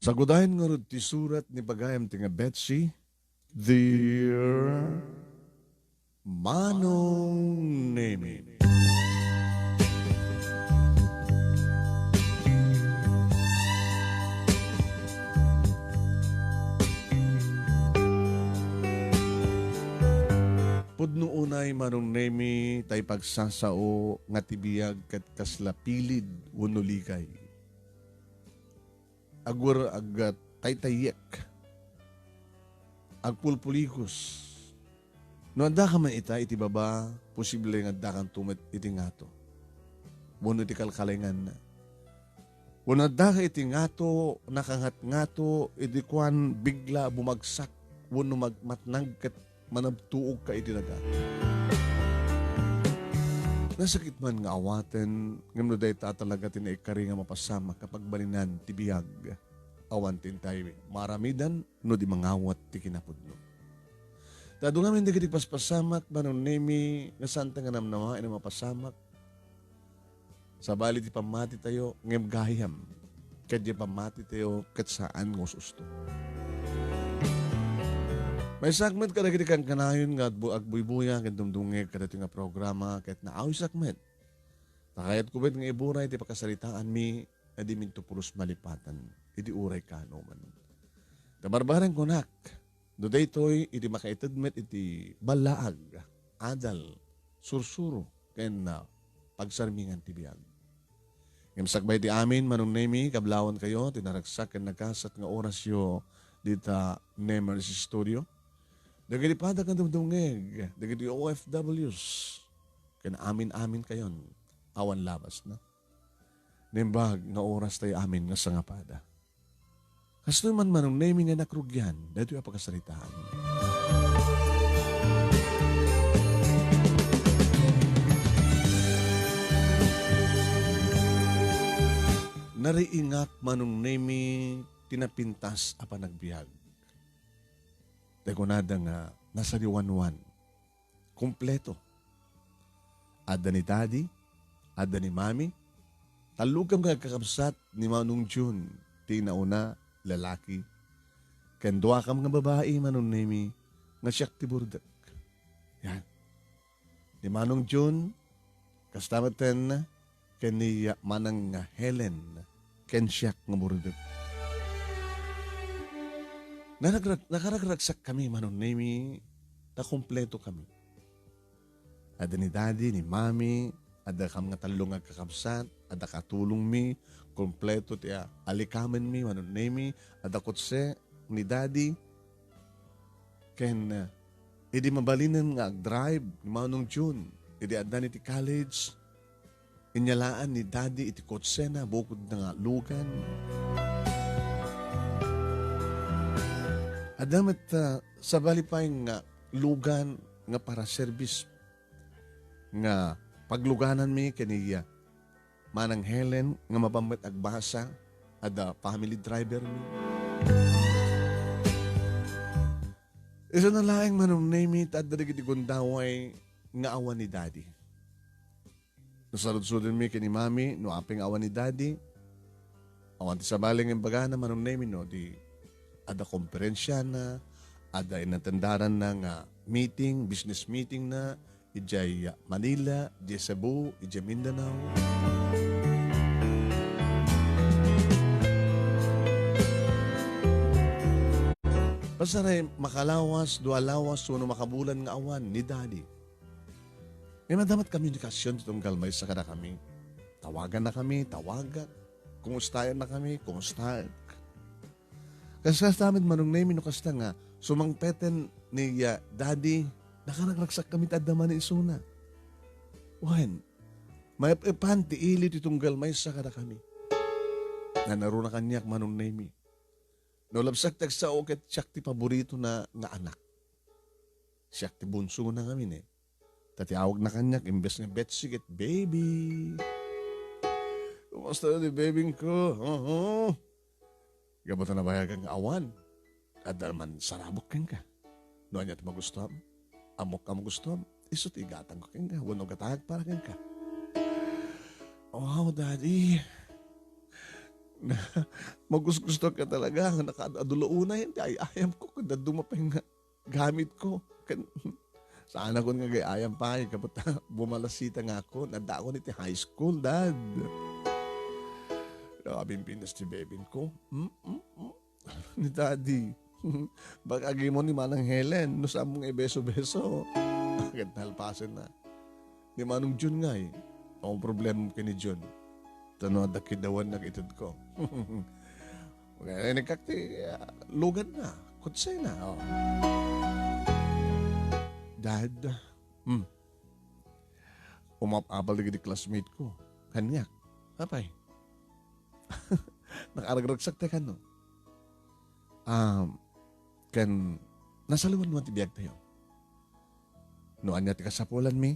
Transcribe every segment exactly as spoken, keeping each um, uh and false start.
Sagudayen ngarud ti surat ni bagayam ti nga Betsy, Dear Manong Nemi. Pudno unay, Manong Nemi, tay pagsasao nga ti biag ket kasla pilid wenno ligay. Agwer-, agtaytayyek. Agpulpuligos. No addaka man ita iti baba, posible nga addakanto met iti ngato. Wenno iti kalkalenganna. Wenno addaka iti ngato, nakangatngato, idi kuan, bigla a bumagsak, wenno magmatnag ket manabtuogka iti daga. Nasakit man nga awaten, ngem no dayta talaga ti naikkari nga mapasamak a pagbalinan ti biag, awan ti intay maaramidan no di mangawat ti kinapudno. Ta adu ngamin dagiti paspasamak, Manong Nemi, nga saanta nga namnamaen a mapasamak, sabali ti pammatitayo, ngem gayam. Ket diay pammatitayo, ket saan nga us-usto. Maysak met kadagiti kankanayon nga agbu-, agbuybuya ken dumdumngeg kadagiti nga programa, ket naawisak met. Ta kayatko met nga iburay ti pakasaritaanmi a diminto pulos malipatan iti uray kaanoman. Ta barbareng kunak, no daytoy iti makaited met iti ballaag, adal, sursuro, ken, ah, pagsarmingan ti biag. Ngem sakbay ti amin, Manong Nemi, kablawankayo ti naragsak ken nagasat nga orasyo dita Nemers Studio. Dagiti padagdagdumdumngeg, dagiti O F Ws, ken amin-aminkayon, awan labasna. Naimbag nga oras tayo amin nga sangapada. Kastoy man, Manong Nemi, nga nakrugian daytoy a pakasaritaan. Nariingak, Manong Nemi, ti napintas a panagbiag. Ti kunada nga nasaliwanwan. Kompleto. Adda ni Daddy, adda ni Mami, tallo kam nga agkakabsat ni Manong Jun, ti nauna, lalaki, ken dua kam nga babai, Manong Nemi, nga siak ti burdek. Yan. Ni Manong Jun, kasta metten, ken ni Manang Helen, ken siak nga burdek. Naragrag-, nakaragragsak kami, Manong Nemi, ta kompleto kami. Adda ni Daddy, ni Mami, adda kam nga tallo nga agkakabsat, adda katulongmi, kompleto ti, ah, alikamenmi, Manong Nemi, adda kotse ni Daddy, ken, ah, idi mabalinen nga agdrive ni Manong Jun, idi adda ni ti college, inyalaan ni Daddy iti kotsena, bukodna nga lugan. Adda met, ah, sabali pay nga lugan nga para service nga paglugananmi ken ni Manang Helen nga mapan met agbasa, adda family drivermi. Isuna laeng, Manong Nemi, ta adda dagiti gundaway nga awan ni Daddy. No sarudsudenmi ken ni Mami, no apay nga awan ni Daddy, awan ti sabali nga imbagana, Manong Nemi, no, di adda komperensiana, adda inatendaranna nga meeting, business meeting na, idiay Manila, idiay Cebu, idiay Mindanao. Pasaray, makalawas, dua lawas, wenno makabulan nga awan ni Daddy. Ngem adda met komunikasion ti tunggal maysa kadakami. Tawaganna kami, tawagak. Kumustaenna kami, kumustaek. Kas-, kasta met, Manong Nemi, no kasta nga, sumangpeten ni, ah, Daddy, nakaragragsak kami ti adda manen isuna. Wen, maep-epan ti ili ti tunggal maysa kadakami. Nanaruna kaniak, Manong Nemi. No labsak ti agsao ket siak ti paboritona nga anak. Siak ti bunsona ngamin, eh. Ta ti awagna kaniak, imbes nga Betsy ket baby. Kumusta ti babyko? Oho. Gapu ta nabayagan nga awan, adda man sarabok kenka. No ania ti magustuam, ammok a magustuam, isu ti igatangko kenka, wenno gatangak para kenka. Wow, Daddy. Magusgusto ka talaga. Nakaad-adu la unay ti ay-ayam ko. Kun dadduma pay nga gamit ko. Kan, saan ako nga gay-ayam pay. Kapag bumalasita nga ako. Nadakon iti high school, Dad. Grabe yung pinas ti bebin ko. Mm, mm, mm. Ni Daddy. Baka agi mo ni Manang Helen, no saan mo nga ibeso-beso. Ket nalpasen na. Ni Manong Jun ngay, ang problema mo kini Jun. Tano adda kidawan nagited ko. Kaya nagkakti, ah, lugan na. Kutsay na, oh. Dad, hmm. Umap-apal dagiti classmate ko. Kaniak. Apay. Nakaragraksak ti kano. Um, ken nasaliwan ti biag tayo. No ania ti kasapulan mi,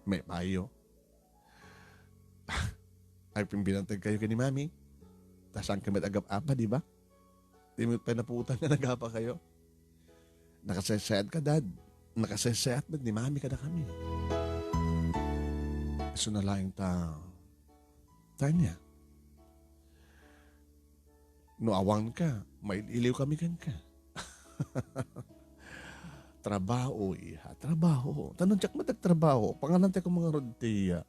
may payo. Ay, pimbinantag kayo kay ni Mami. Ta saan kami agap-apa, di ba? Di mo pa naputan nga nagapa kayo. Nakasaysayat ka, Dad. Nakasaysayat met ni Mami kada kami. Isu na laeng ta, Tanya. No awan ka, mail-iliw kami kenka. Trabaho, iha. Trabaho. Tanong, diak matagtrabaho. Panganan tayo kung mga rod ti, ah,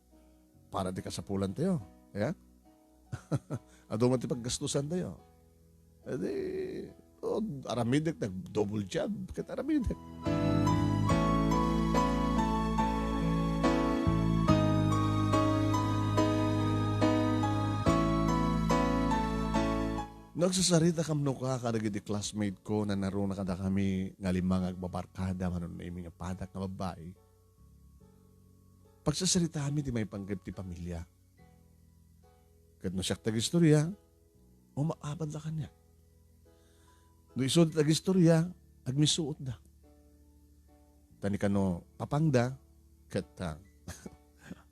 para ti kasapulan tayo. Ya? Adu man ti paggastusan tayo. Edi, oh, aramidek, nag-double job. Ket aramidek. No agsasarita kamno ka kadagiti classmate ko, nanaruna kadakami nga lima nga agbabarkada, manunemi nga padak nga babbai. Pagsasaritaami ti maipanggep ti pamilia. Ket no siak tagistorya, umaabat la kaniak. No isu ti tagistorya, agmisuotda. Ta ni kano papangda, ket, ah,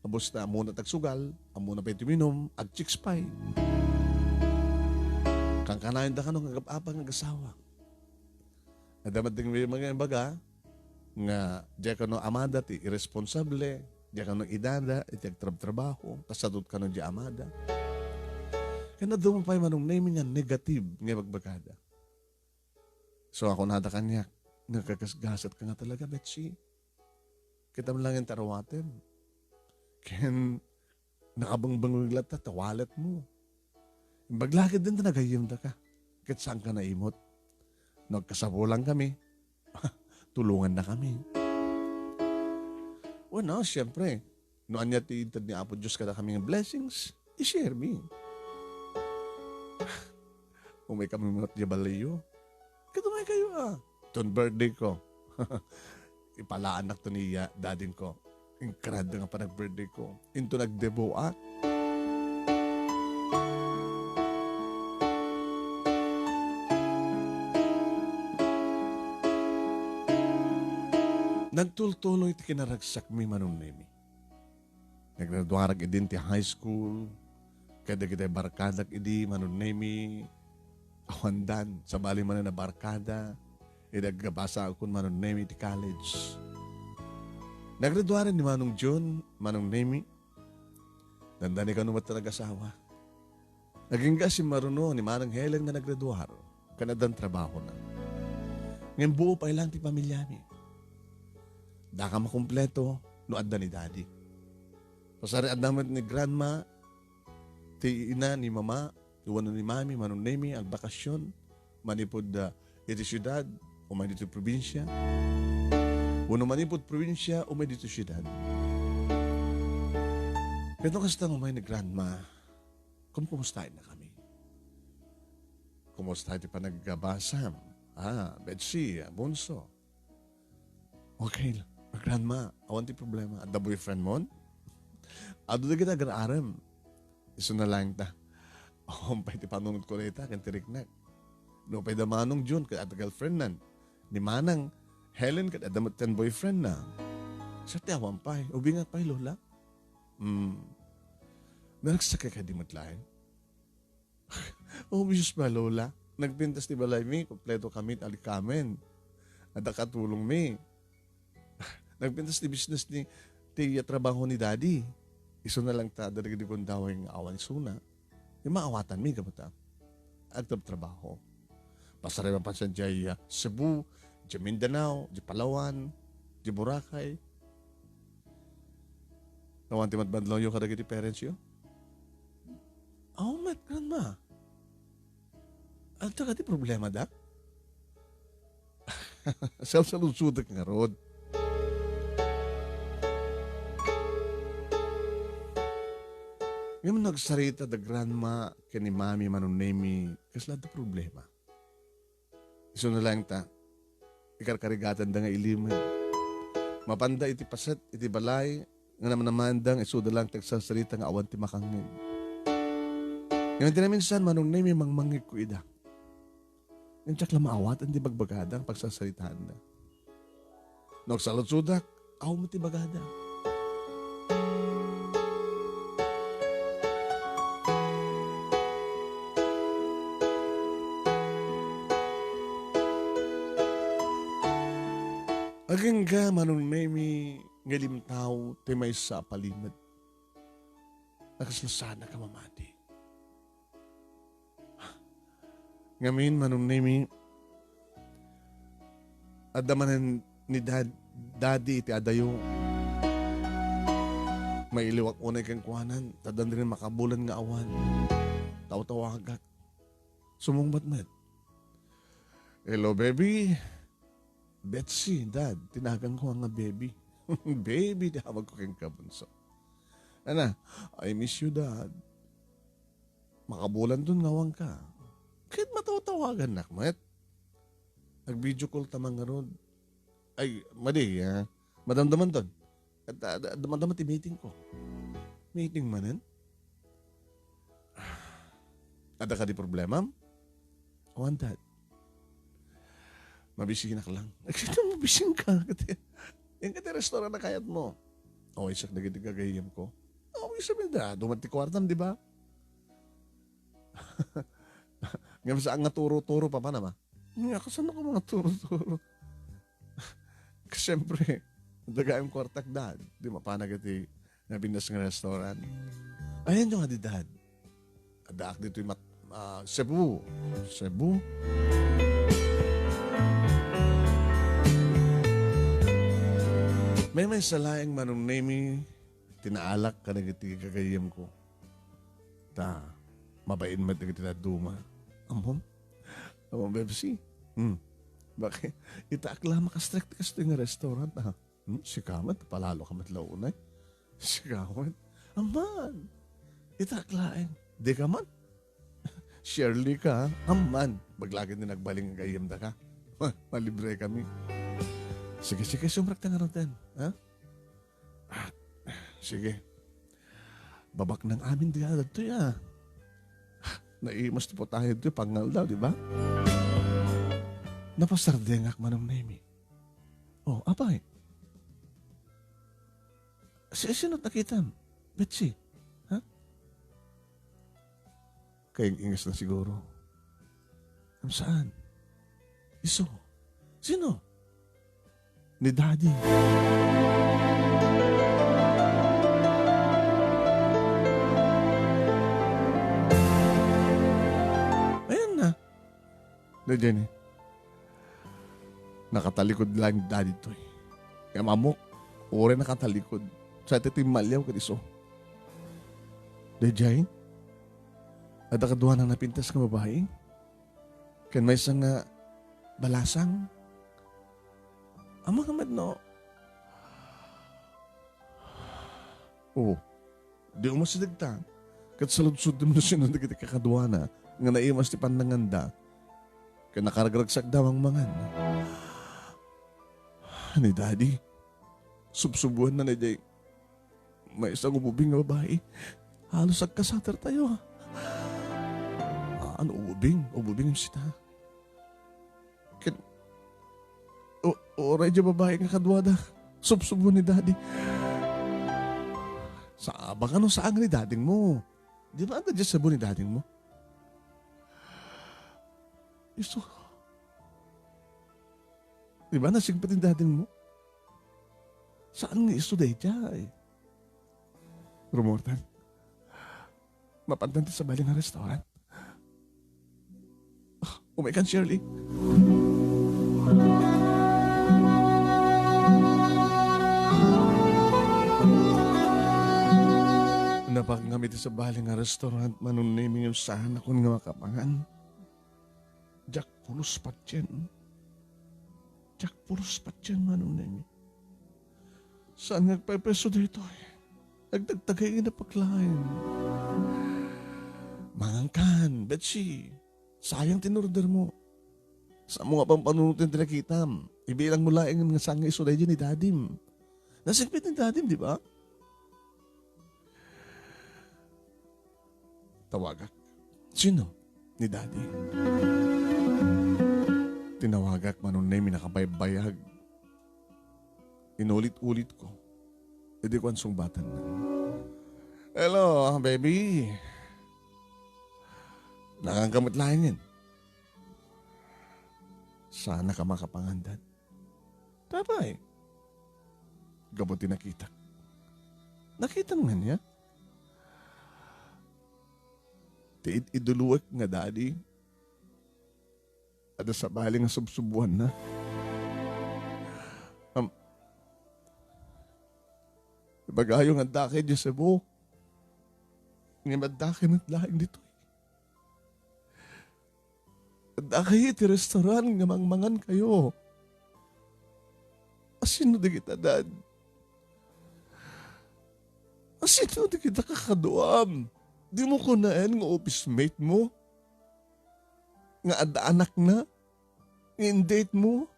abus ta ammona ti agsugal, ammona pay ti uminum, agchicks pay. Kankanayonda kano nga agap-apa nga agasawa. Adda met dagiti mga imbaga nga diay kano amada ti irresponsable, diay kano idada iti agtrabtrabaho, kasadot kano diay amada. Ken adda pay manungnemi nga negative nga ibagbagada. So, ako nada kaniak, nagkagasgaset ka nga talaga, Betsy. Kita man lang yung tarawatem. Ken nakabangbangag latta ta wallet mo. Imbag la ketdin ta nagayyemda ka. Ket saan ka naimot? No agkasapulan kami, tulungan na kami. Bueno, siyempre, no ania ti inted ni Apo Dios kada kami nga blessings, i-share mi. Umay kami met di balayo. Ket umay kayo, ah. Ton birthday ko. Ipalaannak to ni, ah, dading ko. Inkrad nga panag-birthday ko. Into nagdebuak. Nagtultuloy ti kinaragsakmi manunemi. Naggraduarak idin ti high school, ket dagiti barkadak idi manunemi, awandan, sabali manen a barkada, idi aggabasaakon manunemi ti college. Naggraduaren ni Manong Jun, Manong Nemi, dandani kano met ti nagasawa. Agingga simmaruno ni Manang Helen nga naggraduar, ken addan trabahona. Ngem buo pay lang ti pamiliami. Daka makumpleto no adda ni Daddy. Pasari adda met ni Grandma, ti ina ni Mama, wenno ni Mami, manunemi, agbakasyon, manipud, ah, iti siudad, umay ditoy probinsia. Wenno manipud probinsia, umay ditoy siudad. Ket no kasta nga umay ni Grandma, kumkumustaen na kami. Kumusta iti panaggabasam? Ah, Betsy, ah, Bunso. Okay, Grandma, awan ti problema. Adda boyfriend mon? Adu dagiti agar-arem. Isu na laeng ta. Awan pay ti panunot ko dayta, ken ti riknak. No pay da Manong Jun, ket adda girlfriend nan. Ni Manang Helen, ket adda met ti boyfriend na. Sa ti awan pay. Ubingak pay, Lola. Hmm. Naragsak ka kadi met laeng? Oh, Jesus pa, Lola. Nagpintas ti balay mi, kompleto kami, alikamen. Adda katulong mi. Nagpintas ti business ni, ti trabaho ni Daddy. Isu na lang ta, dagiti gundaway nga awan isuna. Di maawatanmi gapu ta agtrabtrabaho. Pasarem a paset diay, ah, Cebu, diay Mindanao, diay Palawan, diay Boracay. Awan ti madmadlawyo kadagiti parents yo? Aw met, Grandma. Adda kadi problema da? Salsaludsodak ngarud. Ngem no agsarita da Grandma ken ni Mami Manong Nemi, kasla adda problema? Isuna laeng ta, ikarkarigatanda nga ilimed. Mapanda iti paset, iti balay, nga namnamanda nga isuda laeng ti agsarsarita nga awan ti makangngeg. Ngem ti naminsan, Manong Nemi, mangmangngegko ida. Ngem diak la maawatan ti bagbagada nga pagsarsaritaanda. No agsaludsodak, awan met ti bagada. Agingga, Manong Nemi, nga ilimtaw ti maysa a palimed. Nakaslasana ka mamati. Ngamin, Manong Nemi, adda manen ni Dad-, Daddy iti adayo. Mailiwak unay kenkuanan, ta addan diri makabulan nga awan. Tawtawagak. Sumungbat met. "Hello, baby." "Betsy, Dad, tinaganko nga baby." "Baby ti awagko kenka, bunso." "Ana, I miss you, Dad." Makabulan ton nga awan ka. Ket matawtawagannak met. Ag-video call ta man ngarud. Ay, madi, ah. Madamdaman ton. At, ah, da-, madama ti meeting ko. Meeting manen? Adda kadi problema? Awan, Dad. Mabisinak lang. Mabising ka. Yan ka ti restaurant a kayat mo. Awisak dagiti gagayyem ko. Awisak mi da. Dumat ti kuartam, di ba? Ngem saan nga turo-turo pa man, ama? Nga, kasano ka mga turo-turo? Siyempre, dagayam kuartak, Dad. Di mapanak iti nabindas nga restaurant. Ayan yung adi, Dad. Addaak ditoy mat-, ah, Cebu. Cebu. May may salaeng Manong Nemi, tinaalak kadagiti gagayyem ko. Ta, mabain met dagiti dadduma. Ammom? Ammom, Bebsi? Hmm. Bakit? Itaak la makastrek ti kastoy nga restaurant, ah. Hmm? Sika met, palalo ka met la unay. Sika met. Amman. Itaak laeng. Di ka man. Shirley ka, ha? Amman. Baglagin din nagbaling nga gayyem da ka. Malibre kami. Sige, sige, sumrek ta nga roten. Ha? Ah, sige. Babaknang amin di adtoy, ah. Naimas ti putahe ditoy, pangngal daw, di ba? Napasardengak, Manong Nemi. Oh, apay? Si-, sino nakitam? Betsy? Ha? Kaing-ingas na siguro. Am, saan? Isu. Sino? Ni Daddy. Ayan na. Ni Jenny. Nakatalikod lang Daddy toy. Kaya mamok, uray nakatalikod. Sa iti timmaliaw ket isu. Daydiay, adda kaduana napintas nga babai. Ken maysa nga balasang. Amangan met no. Oo. Di umasideg ta. Ket saludsodem no sino dagiti kakaduana nga naimas ti pannanganda. Ken nakaragragsak da mangmangan. Ni Daddy, subsubuanna daydiay maysa nga ububing nga babai. Halos agkasater tayo. Ah, ano, ububing? Ububing sita. Ket, u-, uray diay babai nga kaduada, subsubo ni Daddy. Sa, baka no saan ni dading mo? Di ba adda diay Cebu ni dading mo? Isu. Di ba nasigpet ni dading mo? Saan nga isu daydiay? Rumortan. Mapandan ti sabali nga restaurant. Ah, umay kan, Shirley. Napakngam iti sabali nga restaurant, Manong Nemy, ngem saanakon nga makapangan. Diak pulos patien. Diak pulos patien, Manong Nemy. Saan nga agpaypayso daytoy? Agtagtagay nga napaklayen. Mangankan, Betsy. Sayang ti in-order mo. Saan mo nga pampanunoten ti nakitam? Ibilang mo laeng nga saan nga isu daydi ni Dadim. Nasingpet ni Dadim, di ba? Tawagak. Sino? Ni Daddy. Tinawagak, Manong Nemy, nakabaybayag. Inulit-ulit ko. Idi ko ansungbatan na. "Hello, baby. Nangankan met laengen. Saan ka makapangan, Dad?" "Tatay." Gapu ti nakitak. Nakitam ngarud. Ti id-iduluek nga Daddy, adda sabali nga subsubuanna. Am, ibagayo nga addaka idiay Cebu. Ngem addaka met laeng ditoy. Addakayo iti restaurant nga mangmangankayo. Asino dagita, Dad? Asino dagita kakaduam? Dimo kunaen nga office mate mo? Nga adda anakna? Nga in-date mo?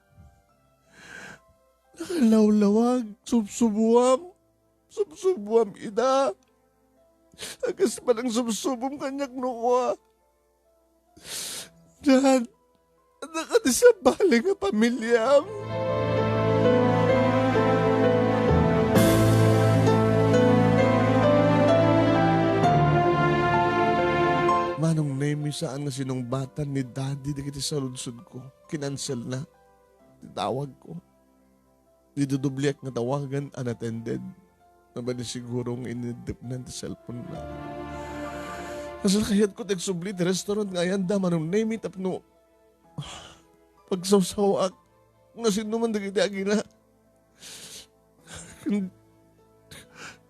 Nakalawlawag, subsubuam. Subsubuam ida. Akas panangsubsubom kaniak no kua. Dad, adda kadi sabali nga pamiliam? Manong Nemy, saan nga sinungbatan ni Daddy dagiti saludsodko. Kinanselna ti tawagko. Didudubliak nga tawagan, unattended. Nabali siguro nga inidepnan ti cellphone na. Kasla kayatko ti agsubli ti restaurant nga ayanda, Manong Nemy, tapno pagsawsawaak no sino man dagiti agina.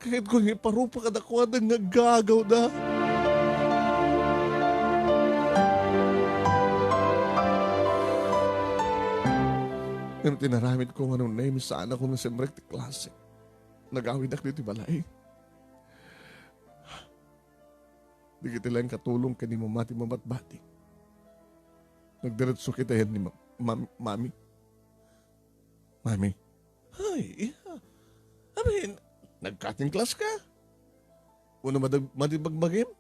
Kayatko nga iparupa kadakuada nga aggagawda. Ngem ti inaramidko, Manong Nemy, saanakon nga simrek ti klase. Nagawidak ditoy balay. Dagiti laeng katulong ken ni Mama ti mabatbati. Nagdiretso kitaen ni Ma-, Mam-, Mami. Mami. Ay, iha. Amin, nag-cutting class ka? Wenno madag-, madi bagbagim?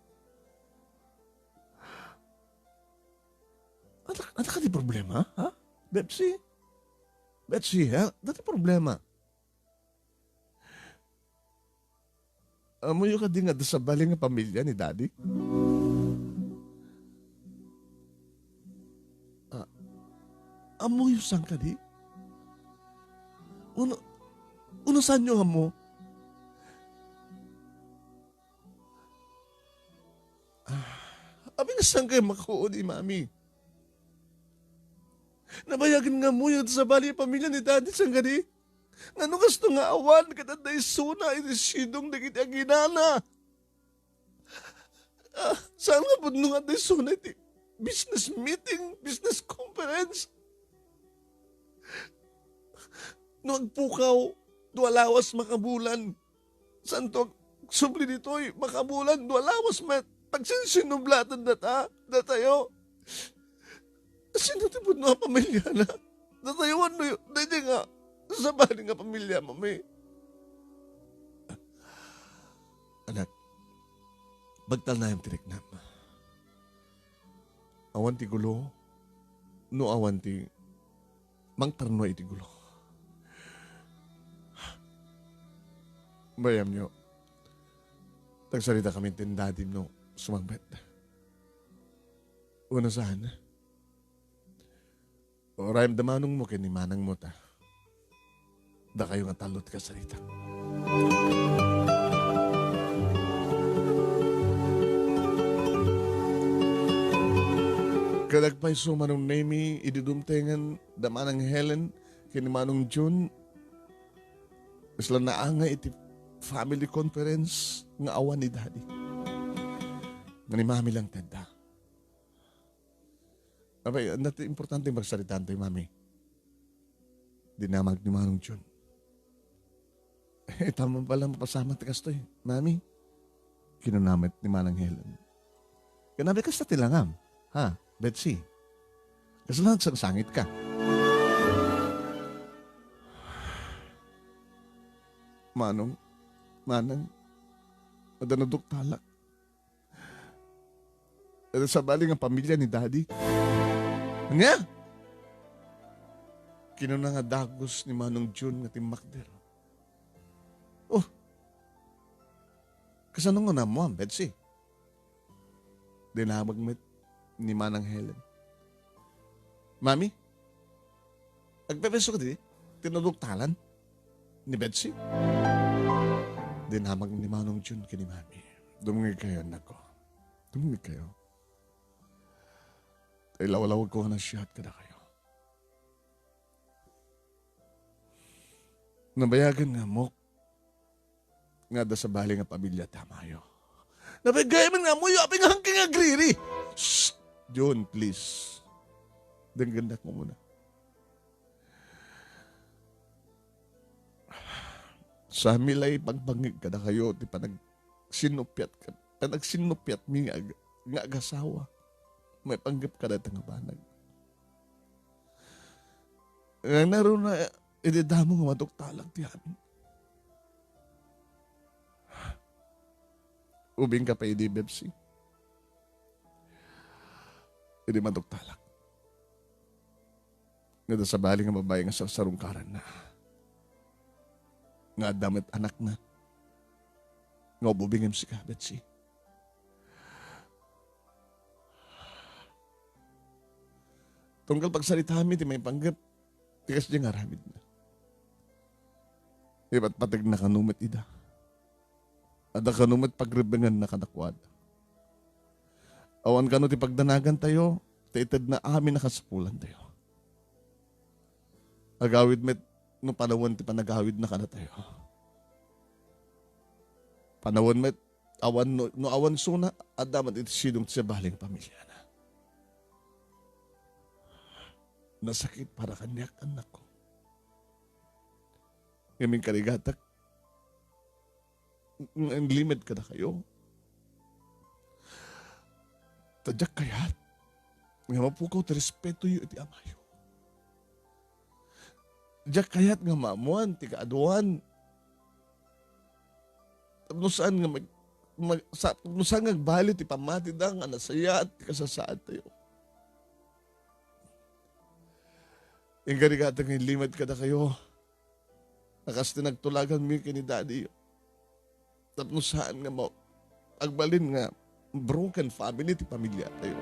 Adda, adda kadi problema, ha? Betsy? Betsy, ha? Adda ti problema. Ammoyo kadi nga adda sabali nga pamilia ni Daddy? Ah, ammoyo saan kadi? Uno, uno saanyo ammo? Ah, apay nga saan kayo makaon ni Mami? Nabayagen nga ammoyo adda sabali nga pamilia ni Daddy, saan kadi? Ngano kasto nga awan ket adda isuna iti sidong dagiti aginana? Ah, saan nga pudno nga adda isuna iti business meeting, business conference? No agpukaw, dua lawas makabulan. Saanto agsubli ditoy, makabulan, dua lawas met. Agsinsinublatan data, datayo. Sino ti pudno a pamiliana? Datayo wenno daydi nga sabali nga pamilia, Mami? Anak, pagtalnaem ti riknam. Awan ti gulo, no awan ti mangtarno iti gulo. Bayamyo, agsarita kami ken dadim no sumangpet. Wenno saan? Urayem da manongmo ken ni manangmo ta dakayo nga tallo ti kasarita. Ket agpayso, Manong Nemy, idi dumtengen da Manang Helen ken ni Manong Jun, kasla naangay iti family conference nga awan ni Daddy. Nga ni Mami lang tedda. Apay, anda ti importante nga pagsaritaan tayo, Mami? Dinamag ni Manong Jun. Eh, tama pala, mapasamak ti kastoy, Mami. Kinuna met ni Manang Helen. Kanabe kasta ti langam, ha, Betsy? Kasla nagsangsangitka? Manong, Manang, adda naduktalak. Iti sabali nga pamilya ni Daddy. Ania? Kinuna nga dagus ni Manong Jun nga timmakder. Oh, kasano nga naammoam, Betsy? Dinamag met ni Manang Helen. Mami, agpayso kadi ti naduktalan ni Betsy? Dinamag ni Manong Jun ken ni Mami. Dumngegkayo, annakko. Dumngegkayo. Ta ilawlawagko nga naasiaat kadakayo. Nabayagen nga ammok nga adda sabali nga pamilya ti amayo. Nabayagen nga ammoyo, apay nga haanka nga agriri? Shh! Jun, please. Denggennak nga umuna. Saan mi la ipagpangngeg kadakayo ti panagsinnupiat, panagsinnupiatmi nga ag-, nga agasawa maipanggep kadayta nga banag. Nga naruna idi damo nga maduktalak ti amin. Ubingka pay idi, Betsy. Idi maduktalak. Nga adda sabali nga babai nga sarsarungkaranna. Nga adda met anakna. Nga ububingem sika, Betsy. Tunggal pagsaritami ti maipanggep, ti kasdiay nga aramidna. Ipatpategna kano met ida. Adda kano met pagrebbenganna kadakuada. Awan kano ti pagdanagantayo, ta itedna amin a kasapulantayo. Agawid met no panawen ti panagawidna kadatayo. Panawen met, awan no, no awan suna, adda met iti sidong ti sabali nga pamiliana. Nasakit para kaniak, annakko. Ngem inkarigatak nga inlimed kadakayo. Ta diak kayat nga mapukaw ti respetoyo iti amayo. Diak kayat nga maammoan ti kaaduan. Tapno saan nga mag-, mag-, sa-, tapno saan nga agbali ti pammatida nga nasayaat ti kasasaadtayo. Inkarigatak nga inlimed kadakayo. A kas ti nagtulaganmi ken ni Daddy. Tapno saan nga ma-, agbalin nga broken family ti pamiliatayo.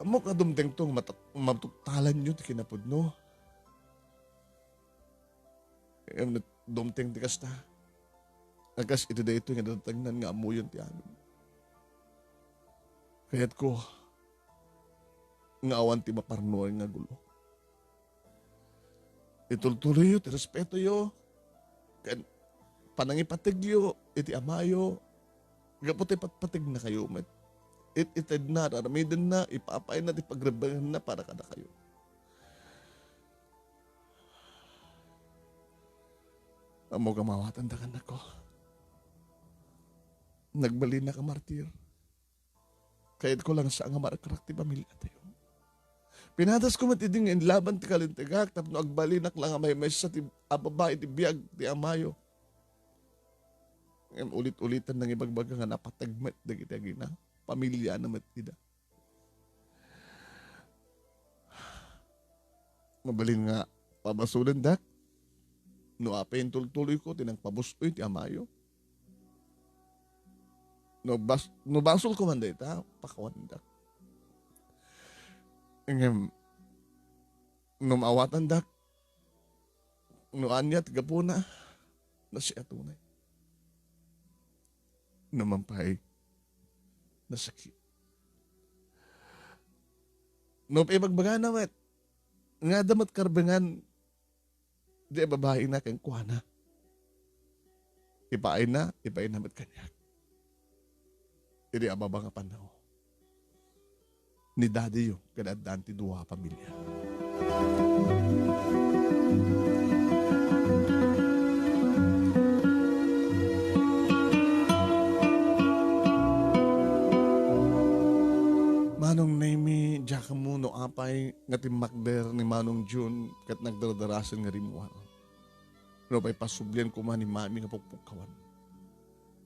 Ammok a dumtengto nga matak-, matuktalanyo ti kinapudno. Ngem no dumteng ti kasta, a kas iti daytoy nga nadatangnan nga ammoyon ti amin. Kayatko nga awan ti maparnuan nga gulo. Itultuloyyo ti respetoyo ken panangipategyo iti amayo gapu ta ipatpategnakayo met. It-itedna, ar-aramidenna, ipapayna ti pagrebbenganna para kadakayo. Ammok a maawatandak, annakko. Nagbalinak a martir. Kayatko lang sa nga marakrak ti pamiliatayo. Pinadasko met idi nga inlaban ti kalintegak tapno agbalinak la nga maymaysa ti a babai ti biag ti amayo. Ngem ulit-ulitan nangibagbaga nga napateg met dagiti agina. Pamiliana met ida. Mabalin nga pabasolendak no apay intultuloyko ti nangpabus-oy ti amayo. No bas-, no basolko man dayta, pakawandak. Ngem, no maawatandak, no ania ti gapuna, nasiatunay. No man pay, nasakit. No, ibagbagana met, nga adda met karbengan di babaina kenkuana. Ipaayna, ipaayna met kaniak. Idi ababa nga pannaw. Ni dadiyo, ket addan ti dua a pamilia. Manong Nemi, diak ammo no apay nga timmakder ni Manong Jun ket nagdardarasen nga rimmuar. No pay pasublian koma ni Mami nga pukpukkawan.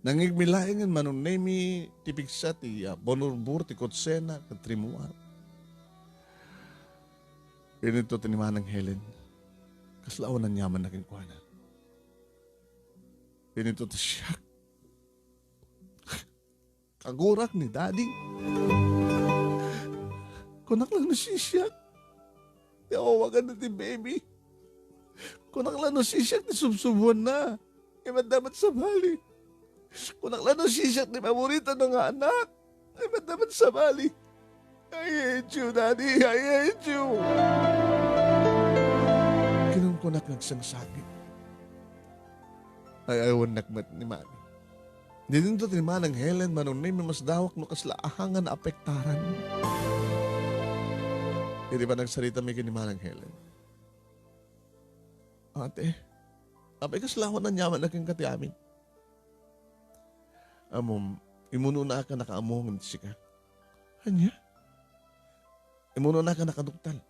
Nangigmilaengen Manong Nemi ti pigsa ti, ah, bonurbor ti kutsena ket rimmuar. Inidto ti ni Manang Helen. Kasla awan aniamanna kenkuana. Inidto ti siak. Kagurak ni Daddy. Kunak lang no sisiak ti awawagan na ti baby. Kunak lang no sisiak ti subsubuanna. Nga maddamat sabali. Kunak lang no sisiak ti paborito na nga anak. Nga maddamat sabali. I hate you, Daddy. I hate you. Kinunkunak nagsangsakit. Ay, aywannak met ni Mami. Didinto ti ni Manang Helen, Manong Nemi, masdawak no kasla ahangan naapektaran. Idi panagsaritami ken ni Manang Helen. Ate, apay kasla awan aniamanna kenka ti amin? Ammom, imunonaka nakaammo ngem sika. Ania? Imunonaka nakaduktal.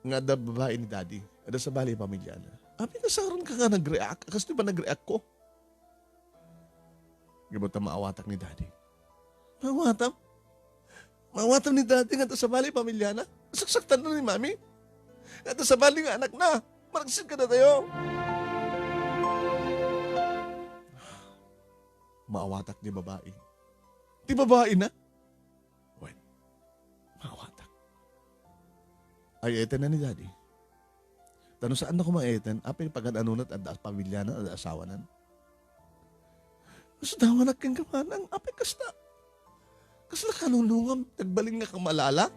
Nga adda babai ni Daddy, adda sabali a pamiliana. Apay kasaronka nga nag-react? Kastoy ba nag-react ko? Gapu ta maawatak ni Daddy. Maawatam? Maawatam ni Daddy nga adda sabali a pamiliana? Saksaktanna ni Mami? Nga adda sabali nga anakna? Maragsak kadatayo? Maawatak ti babai. Ti babaina? Wen, maawatak. Ay-ayatenna ni Daddy. Ta no saanna koma ay-ayaten, apay pagad-anona ti adda pamiliana, adda asawanan? Masdawanak kenka, manang, apay kasta? Kasla kanunongam ti agbalin nga kamalala?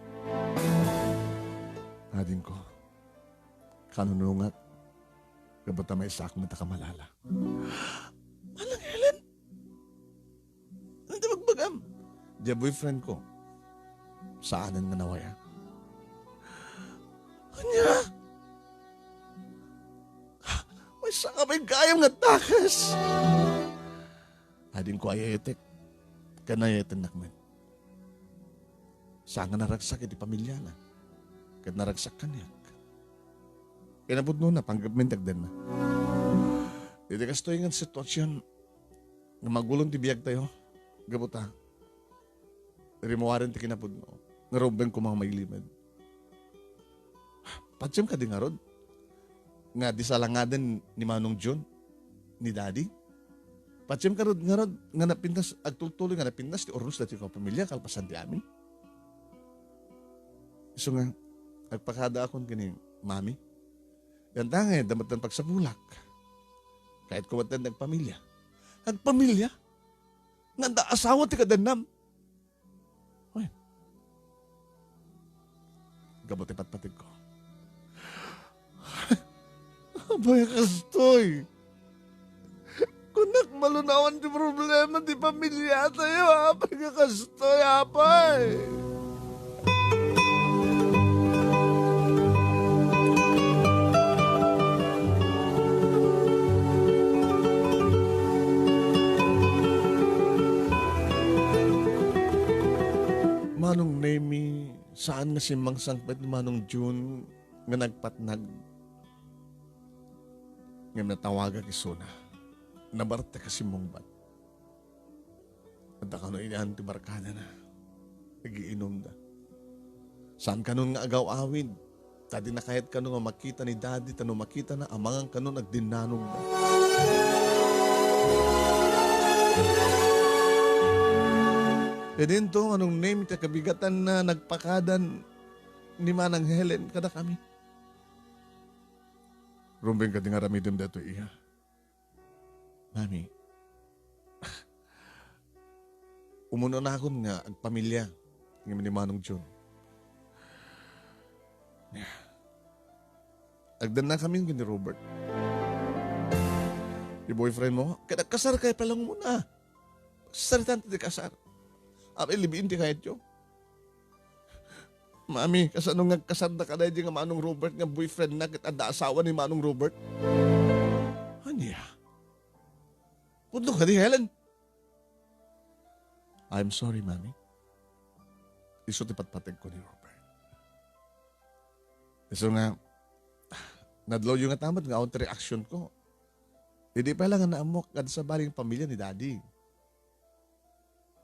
Adingko, kanunongak, gapu ta maysaak met a kamalala. Manang Helen? Ania ti bagbagam? Dia boyfriend ko. Saanen nga nawaya. Ania? Maysa ka pay gayam nga dakes. Adingko ay-ayatek. Ken ay-ayatennak met. Saan nga naragsak iti pamiliana. Ket naragsak kaniak. Kinapudnona, panggepmi ti agdenna. Iti kastoy nga sitwasyon, nga magulo ti biagtayo, gapu ta, rimmuaren ti kinapudno, nga rumbeng koma nga mailimed. Patiem kadi ngarud nga disalangaden ni Manong Jun ni Daddy? Patiem ngarud, ngarud nga napintas, agtultuloy nga napintas ti urnos daytoy a pamilya kalpasan ti amin? Isu nga, agpakadaakon ken ni Mami. Danta nga, adda met ti pagsapulak. Kayatko met ti agpamilya. Agpamilya? Nga adda asawa ti kadennam? Wen, gapu ti patpategko. Apay a kastoy? Kunak, malunawan ti problema ti pamiliatayo. Apay a kastoy, apay? Manong Nemi, saan nga simmangsangpet ni Manong Jun nga nagpatnag. Ngem natawagak isuna. Nabartek a simmungbat. Adda kano inan ti barkadana. Nagiinumda. Saan kanon nga agaw-awid. Ta di nakayat kano nga makita ni Daddy, ta no makitana, amangan kanon agdinnanogda. Idinto, Manong Nemi, ti kabigatanna, nagpakadan ni Manang Helen kadakami. Rumbeng kadi nga aramidem daytoy, iya. Mami, umunonakon nga agpamilya. ngem ni Manong Jun. Agdannakamin ken ni Robert. Ti boyfriend mo, ket agkasar kay pa lang muna. Saritan ti kasar. Apay, libiin ti kayatyo. Mami, kasano nga agkasar da kadaydi nga Manong Robert nga boyfriend na ket adda asawa ni Manong Robert? Ania? Pudno kadi, Helen? I'm sorry, Mami. Isu ti patpategko ni Robert. Isu nga, nadlawyo nga tamad nga awan ti reaksyon ko. Idi pa lang nga naammok, adda sabali nga pamilya ni Daddy.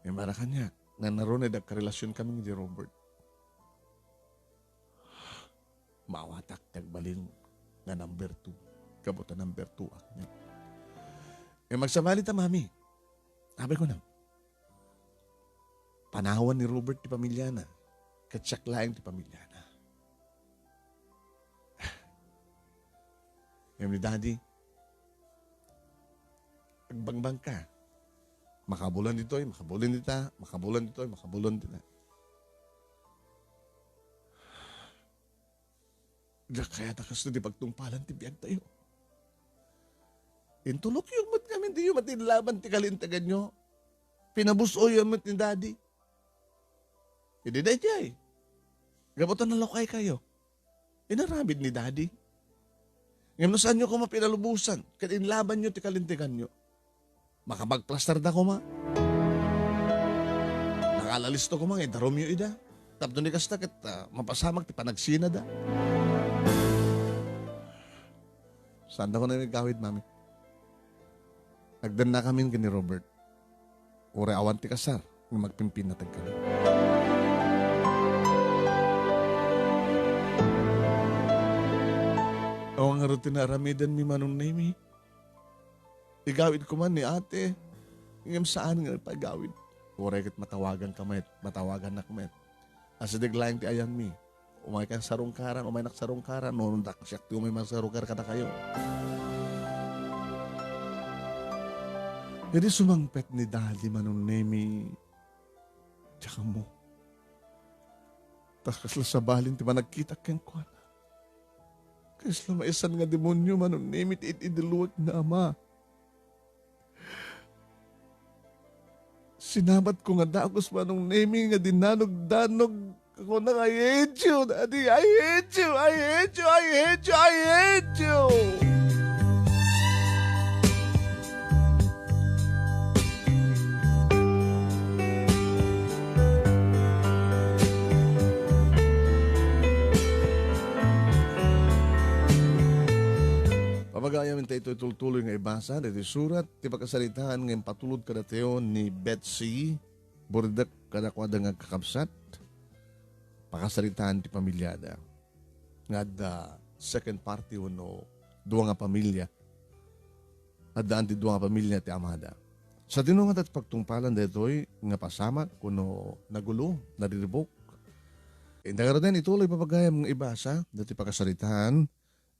Ngem para kaniak, nga narunay agkarelasyon kami ni Robert. Maawatak ti agbalin nga number two. Gapu ta number two ak. Ngem agsabali ta, Mami. Apay kunam, panawan ni Robert ti pamilyana, ket siak laeng ti pamilyana. Ngem ni Daddy, agbangbang ka. Makabulan ditoy, makabulan dita, makabulan ditoy, makabulan dita. Diak kayat a kastoy ti pagtungpalan ti biagtayo. Intulokyo met ngamin, diyo met inlaban ti kalinteganyo. Pinabus-oyo met ni Daddy. Idi daydiay, gapu ta nalukaykayo, inaramid ni Daddy. Ngem no saanyo koma pinalubosan ket inlabanyo ti kalinteganyo, makapagplastarda koma. Nakalalisto koma nga idarumyo ida. Tapno ni kasta ket, ah, mapasamak ti panagsinada. Saandakon a igawid, Mami. Agdannakamin ken ni Robert. Uray awan ti kasar nga magpimpinnateg kami. Awan ngarud ti naaramidenmi, Manong Nemi. Igawid koman ni ate, ngem saan nga ipagawid. Uray ket matawaganka met, matawagannak met. Asideg laeng ti ayanmi. Umayka sarungkaran, umaynak sarungkaran, no, dak-, siak ti umay mansarungkar kadakayo. Idi sumangpet ni Daddy, Manong Nemi, diak ammo. Ta kasla sabalin ti panagkitak kenkuana. Kasla maisan nga demonio, Manong Nemi, ti id-idiluek nga ama. Sinabatko nga dagus, Manong Nemi, nga dinanog-danog. Kunana, "I hate you, Daddy. I hate you, I hate you, I hate you, I hate you." Pamagayam, inta itoy tultuloy nga ibasa ditoy surat ti pakasaritaan nga impatulod kadatayo ni Betsy Burdek kadakuada nga agkakabsat. Pakasaritaan ti pamiliada nga adda second party wenno dua nga pamilia. Addaan ti dua nga pamilia ti amada. Sadino nga ti pagtungpalan daytoy nga pasamak wenno nagulo, nariribuk? Inta ngaruden, ituloy, pamagayam, nga ibasa daytoy pakasaritaan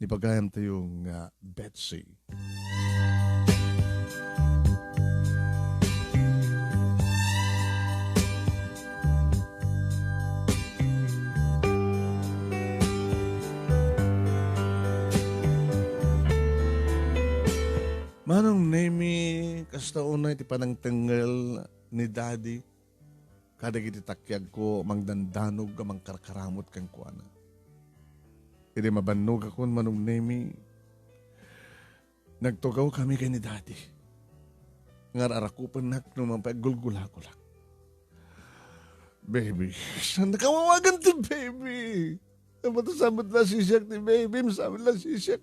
ni pagayamtayo nga Betsy. Manong Nemi, kasta unay ti panangtengngel ni Daddy kadagiti takiagko a mangdandanog a mangkarkaramut kenkuana. Idi mabannogakon, Manong Nemi, nagtugaw kami ken ni Daddy nga ar-arakupennak no mapay aggulgulagulak. Baby, saan nakawawagan ti baby? Tapno saan met la sisiak ti baby, saan met la sisiak.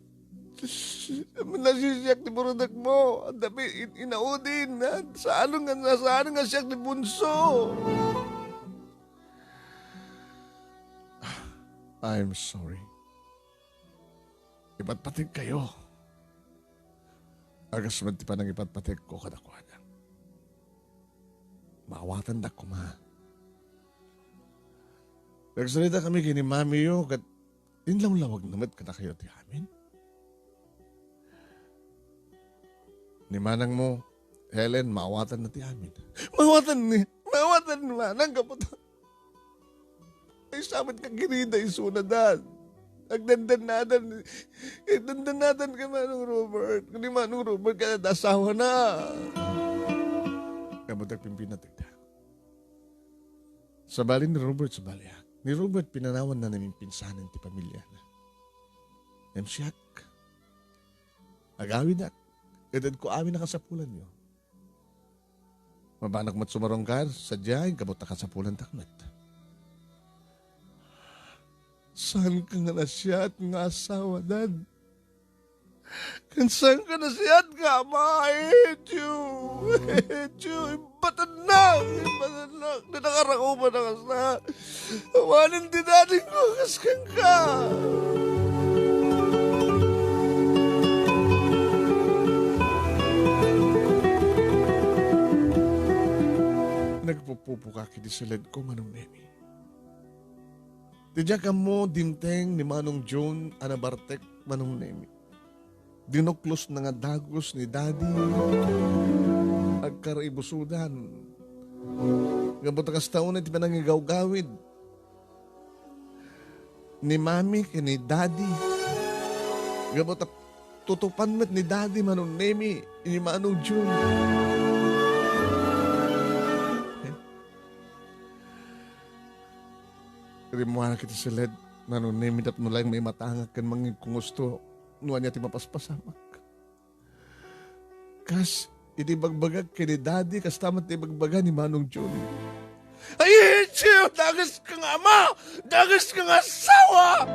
Saan met la sisiak ti burudek mo. Adda pay in-, inaudin, ha? Saan nga, saan nga siak ti bunso. I'm sorry. Ipatpategkayo. Agas met ti panangipatpategko kadakuada. Maawatandak koma. Nagsarita kami ken ni mamiyo, ket inlawlawagna met kadakayo ti amin. Ni manangmo, Helen, maawatanna ti amin. Maawatanna, maawatanna, manang, gapu ta Sabit ka kirida isuna, Dad. Agdandannadan, agdandannadan ka, Manong Robert. Ni Manong Robert, kada asawa na. Kabutak pimpinatigda. Sabali ni Robert, sabali, ha? Ni Robert, pinanawan na namin pinsanan ti pamilya na. Ngem siak, agawidak, itedko amin a kasapulanyo. Mabanak met sumarungkar, sadiay, gapu ta kasapulantak met. Saan ka nga nasiat nga asawa, Dad? Ken saan ka nasiat nga ama? I hate you! I hate you! Imbatanak! Imbatanak! Di nakarakuman a kasta. Awanen ti daddy ko, kas kenka. Nagpupupo ka iti siledko, Manong Nemi. Ti diak ammo, dimteng ni Manong Jun a nabartek, Manong Nemi. Dinuklosna nga dagus ni Daddy. Agkaribusudan. Gapu ta kasta unay ti panangigawgawid ni Mami ken ni Daddy. Gapu ta tutupan met ni Daddy, Manong Nemi, ni Manong Jun. Rimmuanak iti siled, Manong Nemi, tapno laeng maimatangak ken mangikkungusto no ania ti mapaspasamak. Kas iti ibagbagak ken ni Daddy, kasta met ti ibagbaga ni Manong Jun. Ay, Chio, dagis ka nga ama! Dagis ka nga asawa!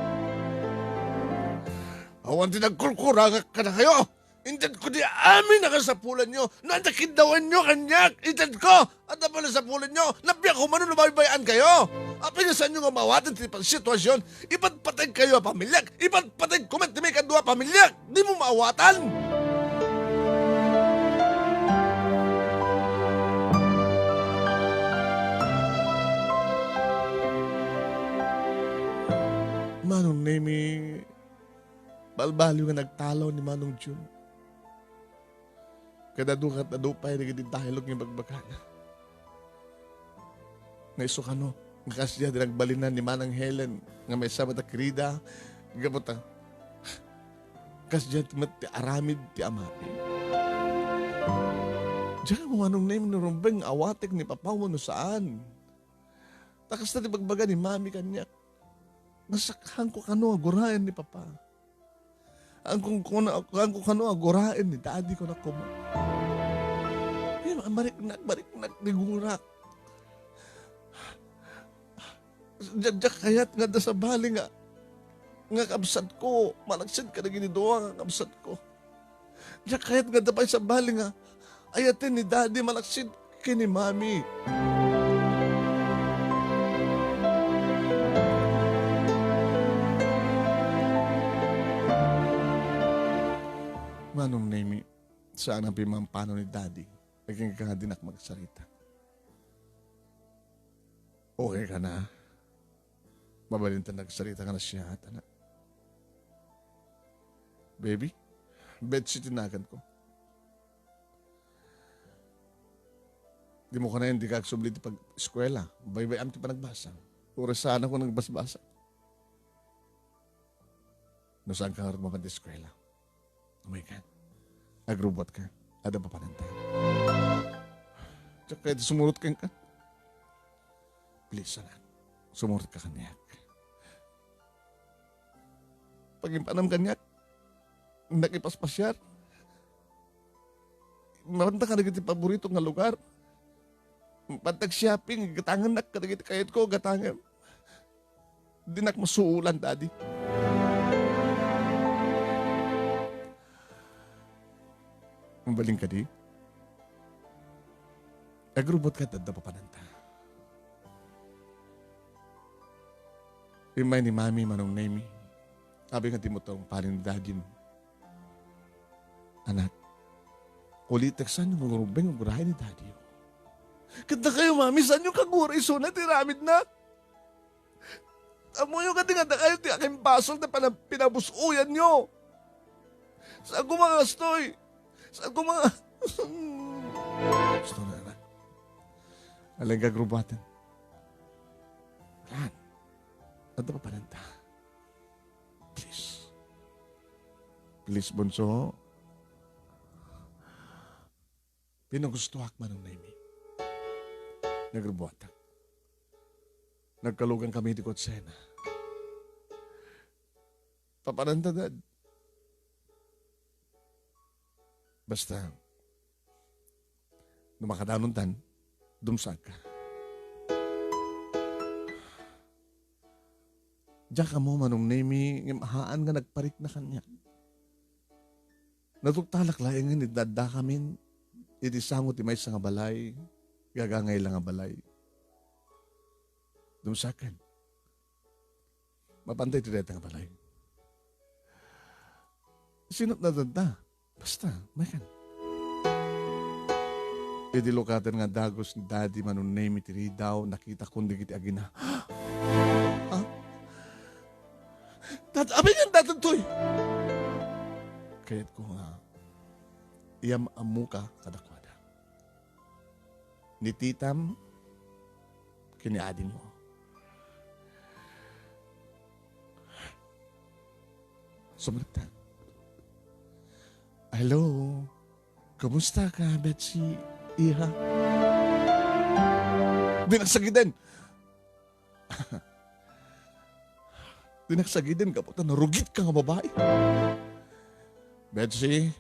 Awan ti nagkurkurangak kadakayo! Intedko ti amin a kasapulanyo. No adda kiddawanyo kaniak, intedko. Adda panasapulanyo. Nabiag ko man no nabaybay-an kayo. Apay nga saanyo nga maawatan ti sitwasyon? Ipatpateg kayo a pamiliak. Ipatpateg ko met ti maikadua a pamiliak. Di mo maawatan. Manong Nemi, balbaliw nga nagtalaw ni Manong Jun. Ket adu ket adu pay dagiti dialog nga ibagbagana. Nga isu kano, nga kasdiay ti nagbalinan ni Manang Helen nga maysa met a kirida, gapu ta kasdiay met ti aramid ti ama. Diak ammo, Manong Nemi, no rumbeng nga awatek ni Papa wenno saan. Ta kasta ti ibagbaga ni Mami kaniak. Nasakhanko kano a guraen ni Papa. Angkon kuna, angko kano a guraen ni Daddy, kunak koma. Ay, mariknak, mariknak ti gurak. Diak, diak kayat nga adda sabali nga, nga kabsatko, malaksid kadagiti dua nga kabsatko. Diak kayat nga adda pay sabali nga ayaten ni Daddy malaksid ken ni Mami. Manong Nemi, saan a pimampano ni Daddy. Agingga nga dinak magsarita. Okay ka na? Mabalinta nagsarita nga nasiaat, anak. Baby, Betsy ti naganko. Di mo kanayon di ka agsubli ti pag-eskuela. Baybay-am ti panagbasa. Uray saan ako nagbasbasa. No saan ka ngarud mapan ti eskuela? Umayka. Agrubbuatka. Adda papananta. Diak kayat sumurot kenka. Please, anak. Sumurot ka kaniak. Pag-impanam kaniak, nakipaspasiar. Mapanta kadagiti paborito nga lugar. Mapanta ag-shopping, gatangennak kadagiti kayatko, gatangem. Dinak masuulan, Daddy. Mabalin kadi? Agrubbuatka, adda papananta. Immay ni Mami, Manong Nemi, abi nga ti mo tungpalin ni Daddy mo. Anak, ulitek, saanyo nga rumbeng nga guraen ni Daddy. Ket dakayo, Mami, saanyo nga gura isuna ti aramidna? Ammoyo kadi nga dakayo ti akimbasol ta pana-, pinabus-oyanyo. Saan ko mangastoy? Saan ko manga-, Gusto na, anak. Alang kagrubatan. Alan. Adda papananta. Please. Please, bunso. Pinagustoak, Manong Nemi. Nagrubuatak. Nagkalugan kami ti kutsena. Papananta, Dad. Basta, no makadanontan, dumsagka. Diak ammo, Manong Nemi, ngem haan nga nagparikna kaniak. Natuktalak laengen idi addakamin iti sango ti maysa nga balay, gagangay la nga balay. Dumsagkan. Mapantay ti dayta nga balay. Sinot na dadda? Basta, maykan. Idi lukaten nga dagus ni Daddy, Manong Nemi, ti ridaw, nakitakon dagiti agina. Ah? Dad-, apay nga daytoy? Kayatko nga, iyam-ammoka kadakuada. Ni titam ken ni adingmo. Sumrekta. Hello. Kumusta ka, Betsy, iha? Di nagsagiden. Di nagsagiden gapu ta narugitka nga babai. Betsy,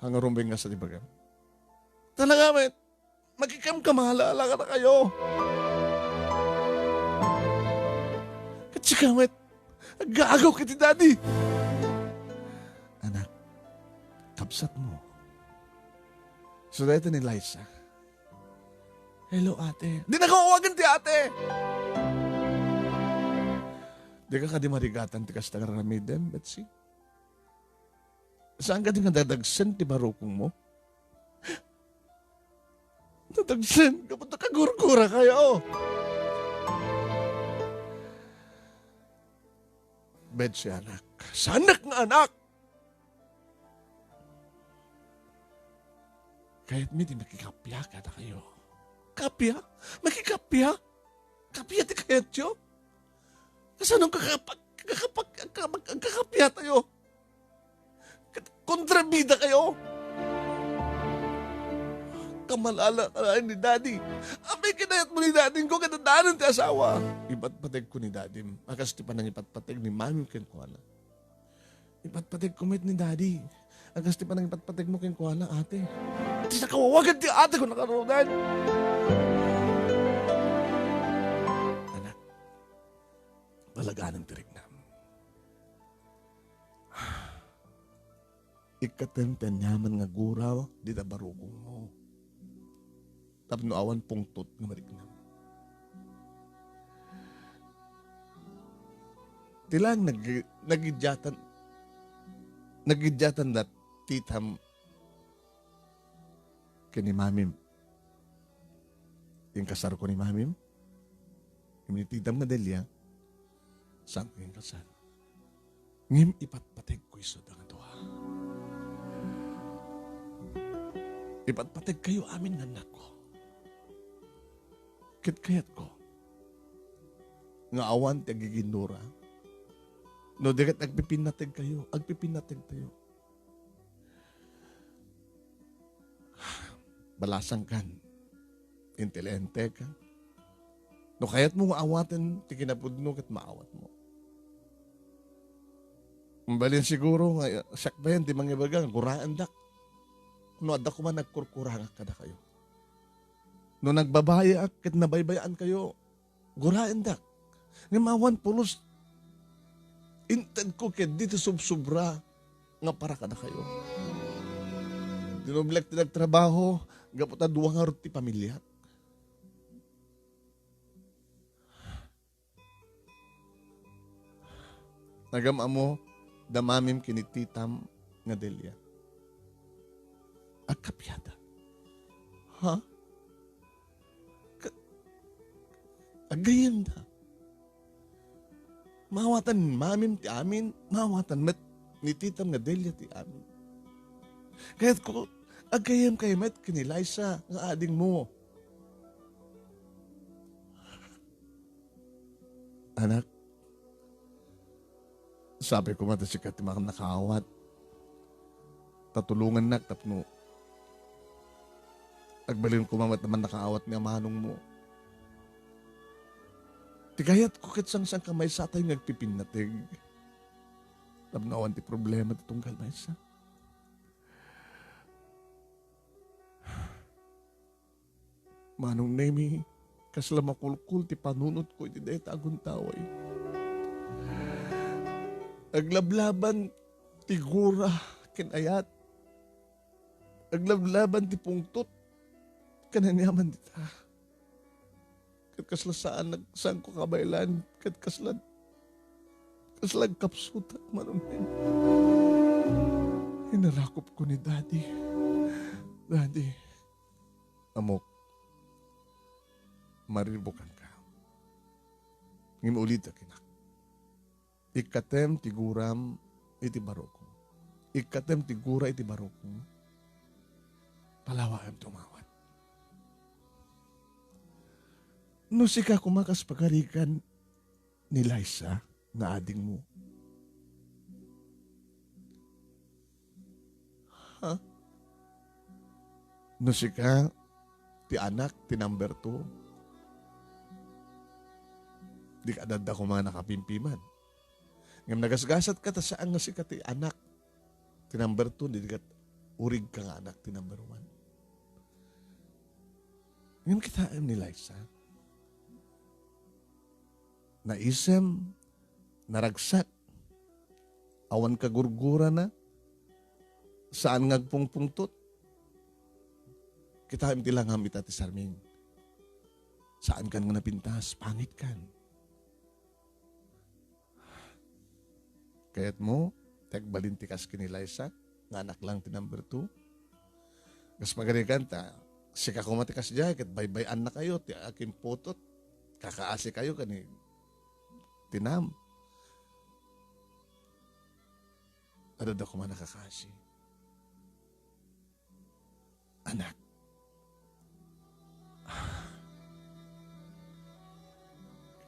hangarumeng nga sa ti bagam. Talaga, met. Makikamkamala la kadakayo. Ket sika met, agagaw iti Daddy. Anak, kabsatmo. Isu dayta ni Liza. Hello, ate. Di nakawawagan ti ate. Di ka kadi marigatan ti kasta nga aramidem, Betsy? Saan kadi nga dadagsen ti barukongmo? Dadagsen, gapu ta kagurgurakayo. Betsy, anak. Saanak nga anak? Kayatmi ti makikappia kadakayo. Kappia? Makikappia? Kappia ti kayatyo? Kasano kakapak-, kakapak-, kakapak-, kakappia tayo? Ket kontrabida kayo. Kamalala ka laeng ni Daddy. Apay kinayatmo ni Daddy ko kadadanan ti asawa? Ipatpategko ni Daddy, a kas ti panangipatpateg ni Mami kenkuana. Ipatpategko met ni Daddy, a kas ti panangipatpategmo kenkuana, ate. Ti nakawawagan ti ate ko nakarudan. Anak, palaganem ti riknam. Ikkatem ti aniaman nga guraw dita barukongmo. Tapno awan pungtot nga mariknam. Ti laeng nag-, nagidiatan, nagidiatan da titam ken ni mamim. Inkasarko ni mamim, ngem ni titam nga Delia, saanko inkasar. Ngem ipatpategko isuda nga dua. Ipatpategkayo amin nga annakko. Ket kayatko nga awan ti agiginnura. No di ket agpipinnategkayo, agpipinnategtayo. Balasangkan. Inteligenteka. No kayatmo nga awaten ti kinapudno ket maawatmo. Mabalin siguro nga siak bayen ti mangibaga nga guraendak. No adda koma nagkurkurangak kadakayo. No nagbabayaak ket nabaybayaankayo, guraendak. Ngem awan pulos intedko ket di ti subsobra nga para kadakayo. Dinublek ti nagtrabaho gapu ta dua ngarud ti pamiliak. Nagam-ammo da mamim ken ni titam nga Delia. Agkappiada. Ha? Ka-, aggayemda. Maawatan mamim ti amin, maawatan met ni titam nga Delia ti amin. Kayatko, aggayemkayo met ken ni Liza nga adingmo. Anak, sabi ko met a sika ti mannakaawat. Ta tulongannak tapno agbalin koma met a mannakaawat ni amanongmo. Ti kayatko ket sangsanka maysatay nga agpipinnateg. Tapno awan ti problema ti tunggal maysa. Manong Nemi, kasla makulkol ti panunotko iti dayta a guntaway. Aglablaban ti gura ken ayat. Aglablaban ti pungtot ken aniaman dita. Ket kasla saan, saanko kabaelan, ket kasla, kasla agkapsutak, Manong Nemi. Inarakopko ni Daddy. Daddy, ammok, maribukanka. Ngem ulitek, inak. Ikkatem ti guram iti barokmo. Ikkatem ti gura iti barokmo. Palawaem ti umawat. No sika koma kas pagarigan ni Liza nga adingmo. Ha? No sika ti anak ti number two, dika adda koma nakapimpiman. Ngem nagasgasatka ta saan nga sika ti anak ti number two, dika urigka nga anak ti number one. Ngem kitaem ni Liza. Naisem, naragsak, awan kagurgurana, saan nga agpungpungtot. Kitaem ti langam ita ti sarming. Saankan nga napintas, pangitkan. Kayatmo, ti agbalin ti kas ken ni Liza, nga anak lang ti number two? Kas pagarigan ta, sika koma ti kasdiay, ket baybay-annakayo ti akimputot, kakaasikayo ken ni Tinam. Adda koma nakakaasi. Anak.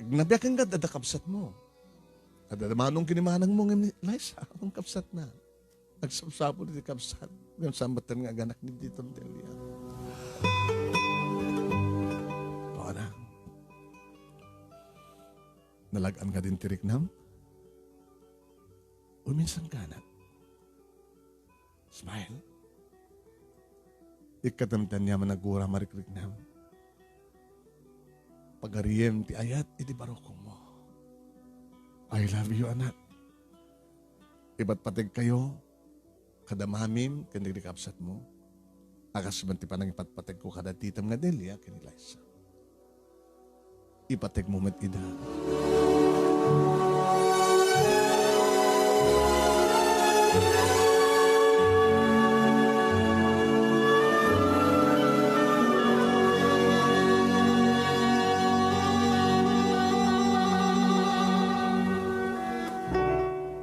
Nabiag nga adda kabsatmo. Adda manong ken ni manangmo ngem ni Liza, awan kabsatna. Agsapsapul iti kabsat. Ngem saan met nga aganak ni Tita Delia. O, anak. Nalag-an kadin ti riknam? Uminsan ka, anak. Smile. Ikkatem ti aniaman a gura, marikriknam. Pagariem ti ayat iti barukongmo. I love you, anak. Ipatpategkayo kada mamim ken dagiti kabsatmo. A kas met ti panangipatpategko kada titem nga Delia ken ni Liza. Ipategmo met ida.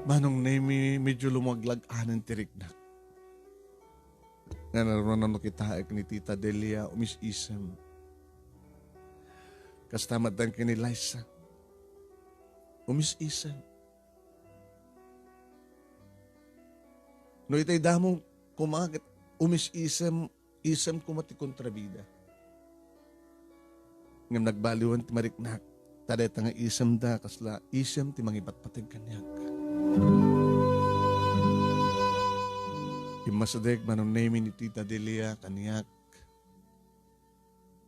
Manong Nemi, medyo lumaglag-anen ti riknak. Nga narunano kitaek ni Tita Delia, umis-isem. Kasta met ken ni Liza. Umis-isem. No itay damo koma ket umis-isem, isem koma ti kontrabida. Ngem nagbaliwen ti mariknak, ta dayta nga isemda kasla isem ti mangipatpateg kaniak. Immasideg Manong Nemi ni Tita Delia kaniak,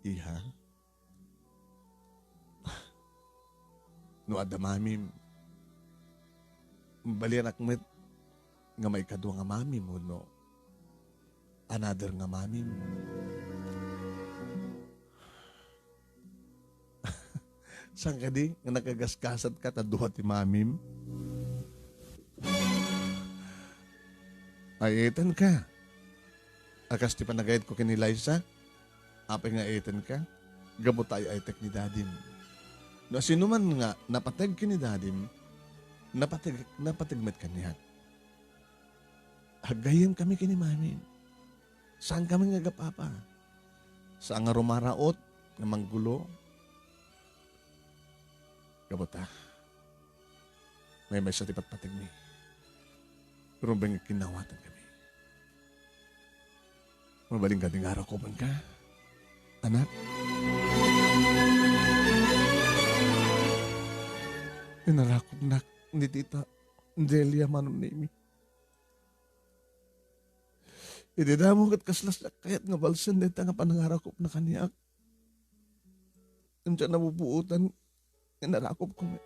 "Iha, no adda mamim, balianak met nga maikadua nga mamim wenno another nga mamim." Saan kadi nga nakagasgasatka ta dua ti mamim? Ay-ayetenka. A kas ti panagayatko ken ni Liza, apay nga ay-ayetenka? Gapu ta ay-ayatek ni Dadim. No asinoman nga napateg ken ni Dadim, napateg, napateg met kaniak. Aggayyemkami ken ni Mami. Saankami nga agap-apa. Saan nga rumaraot nga manggulo. Gapu ta, Maymaysa ti patpategmi. Rumbeng nga kinawatan kami. Mabalin ka di nga arakubenka, anak? Inarakupnak ni Tita Delia, Manong Nemi. Idi damo ket kasla siak kayat nga balsen dayta nga panangarakupna kaniak. Ngem diak nabubuotan nga narakupko met.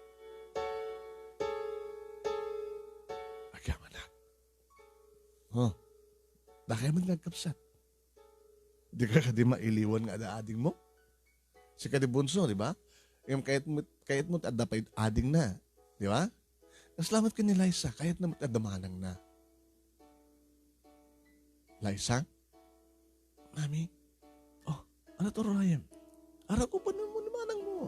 Agyamanak. Oh, dakay met nga agkabsat. Dika kadi mailiwan nga adda adingmo? Sika di bunso, di ba? Ngem kayatmo, kayatmo ti adda pay adingna, di ba? Kasla met ken ni Liza, kayatna met adda manangna. Liza? Mami? Oh, ano to, Ryan? Arakupan mo ni manangmo.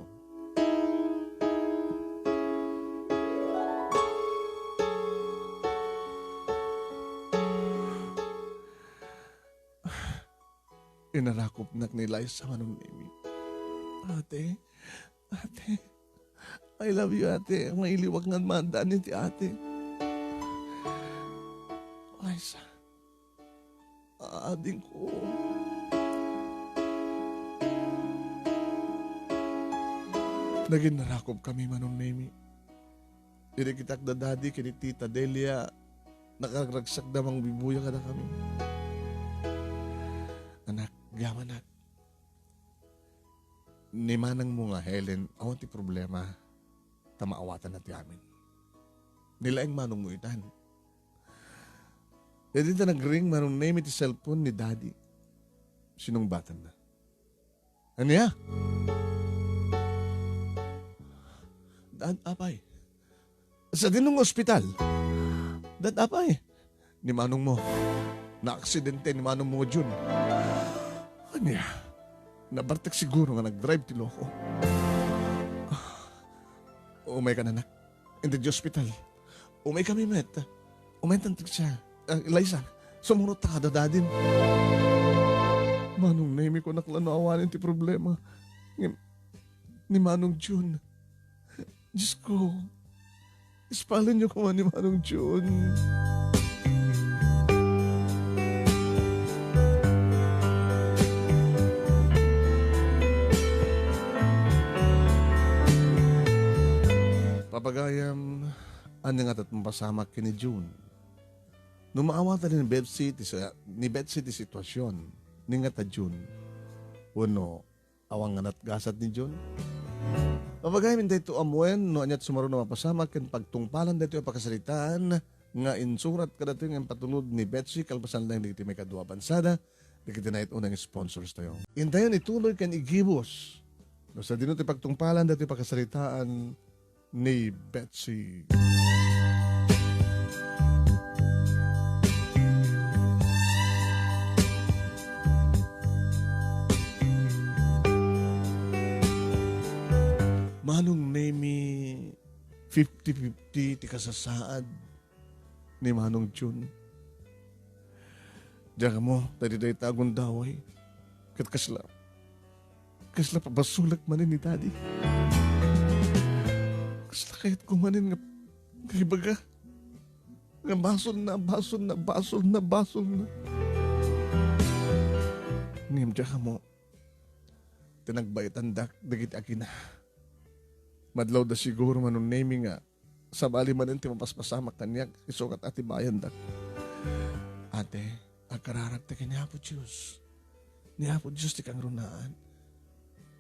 Inarakupnak ni Liza, Manong Nemi. Ate, ate, I love you, ate. Mailiwak nga maaddaan iti ate. Liza, adingko. Nagin narakupkami, Manong Nemi. Idi kitak da Daddy ken ni Tita Delia, nakaragragsakda mangbibuya kadakami. Anak, agyamanak. Ni manangmo nga Helen, awan ti problema, ta maawatanna ti amin. Ni laeng manongmo itan. Idi ta nagring, Manong Nemi, ti cellphone ni Daddy. Sinungbatanna. Ania? Daan, apay. Sadino nga ospital? Daan, apay. Ni manongmo. Naaksidente ni manongmo nga Jun. Ania? Nabartek siguro nga nag-drive ti loko. Umayka, anak. Iti ospital. Umaykami met. Umaytan ti siak. Ah, Liza, sumurotta kada Daddy. Manong Nemi, kunak la no awanen ti problema. Ngem, ni Manong Jun. Diyos ko, ispalenyo koma ni Manong Jun. Papagayam, ania ngata ti mapasamak ken ni Jun? No maawatan ni Betsy ti sa-, ni Betsy ti situasion ni ngata Jun, wenno awan nga natgasat ni Jun? Papagayam, daytoy ammoen no ania ti sumaruno a mapasamak ken pagtungpalan daytoy a pakasaritaan nga insurat kadatoy nga impatulod ni Betsy kalpasan laeng dagiti maikadua a bansa da, dagiti nait-una nga sponsors tayo. Intayon ituloy ken igibus no sadino ti pagtungpalan daytoy pakasaritaan ni Betsy. Manong Nemi, fifty fifty ti kasasaad ni Manong Jun. Diak ammo, dayta gundaway. Ket kasla, kasla pabasolek manen ni Daddy. Kasla kayatko manen nga, nga ibaga nga basolna, basolna, basolna, basolna. Ngem diak ammo, ti nagbaetandak dagiti agina. Madlawda siguro, Manong Nemi, nga sabali manen ti mapaspasamak kaniak, isu ket atibayandak. Ate, agkararagta ken ni Apo Dios. Ni Apo Dios ti kangrunaan.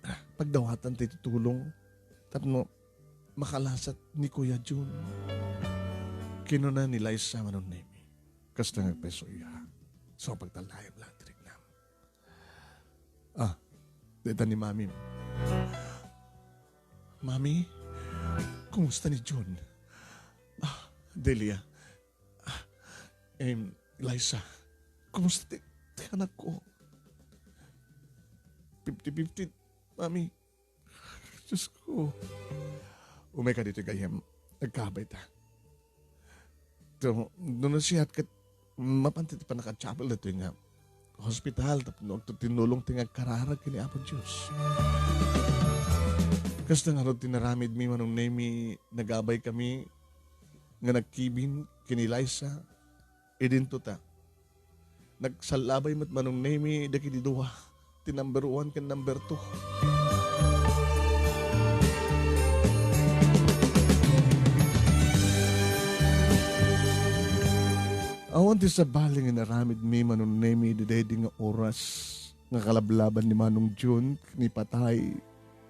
Ah, pagdawatan ti tulong tapno makalasat ni Kuya Jun. Kinuna ni Liza, Manong Nemi, kasta nga agpayso iya. So, pagtalnaem lang ti riknam. Ah, dayta ni Mami. Mami, kumusta ni Jun? Ah, Delia. Ah, em, Liza, kumusta ti, ti anakko? Fifty fifty, Mami. Diyos ko. Umayka ditoy, gayyem. Agkabayta. To, no, no, siya ket mapan ti pannakachapel ditoy nga hospital, tapno agto tinulong ti nga agkararag ken ni Apo Dios. Kasta ngarud ti naramidmi, Manong Nemi, nagabay kami, nga nagkibin ken ni Liza, idinto ta. Nagsallabay met Manong Nemi dagiti dua, ti number one ken number two. Awan ti sabali nga inaramidmi Manong Nemi idi daydi nga oras nga kalablaban ni Manong Jun ken ni Patay.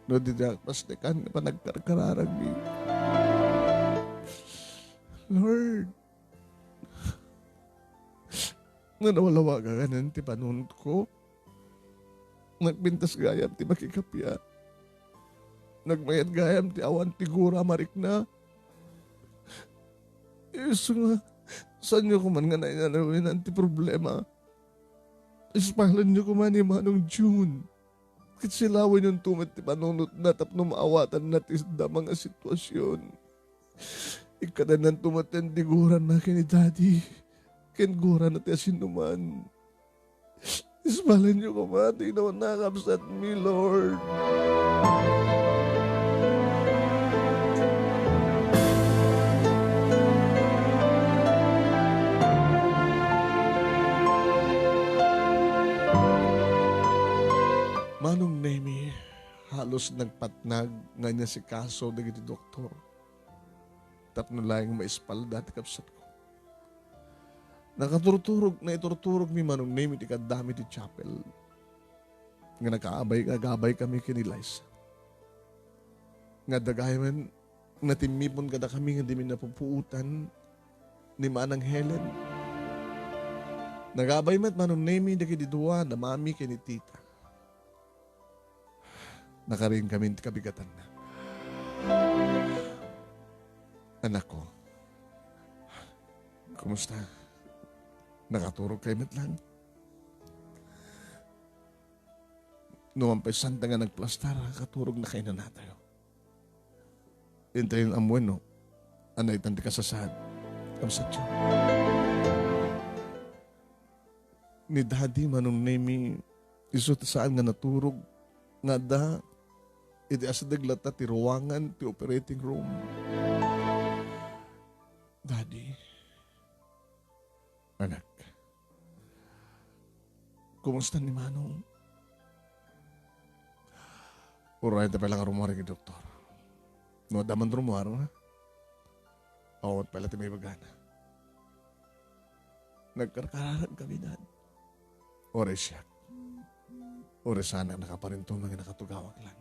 No di diak pastekan nga panagkarkararagmi. Lord, no nawalawaganan ti panunotko, nagpintas gayam ti makikappia. Nagmayat gayam ti awan ti gura a marikna. Isu nga, saanyo koma nga nainanawenan ti problema. Ispalanyo koma ni Manong Jun. Ket silawenyonto met ti panunotna tapno maawatanna ti damag a sitwasyon. Ikkanennanto met ti gurana ken ni Daddy, ken gurana ti asinoman. Ispalanyo koma ti kinuna, kabsatmi, Lord. Manong Nemi, halos nagpatnag nga inasikaso dagiti doktor tapno laeng maispalda ti kabsatko. Nakaturturog, naiturturogmi Manong Nemi ti kaddami ti chapel nga nakaabay, nagabaykami ken ni Liza. Nga dagaymen natimmipon kadakami nga dimi napupuotan ni Manang Helen. Nagabay met Manong Nemi dagiti dua, da Mami ken ni Tita. Nakariingkami ti kabigatanna. Anakko, kumusta? Nakaturogkay met lang? No mampaisanta nga nagplastar, nakaturog na kainanatayo. Intayon ammoen no ania itan ti kasasaad. Kabsatyo. Ni Daddy, Manong Nemi, isu ti saan nga naturog nga adda iti asideg latta ti ruangan ti operating room. Daddy, anak, kumusta ni Manong? Uray ta pay la nga rummuar iti doktor. No adda man rummuar, awan pay la ti maibagana. Nagkarkararagkami, Dad. Uray siak. Uray saanak nakaparinto nga nakatugawak lang.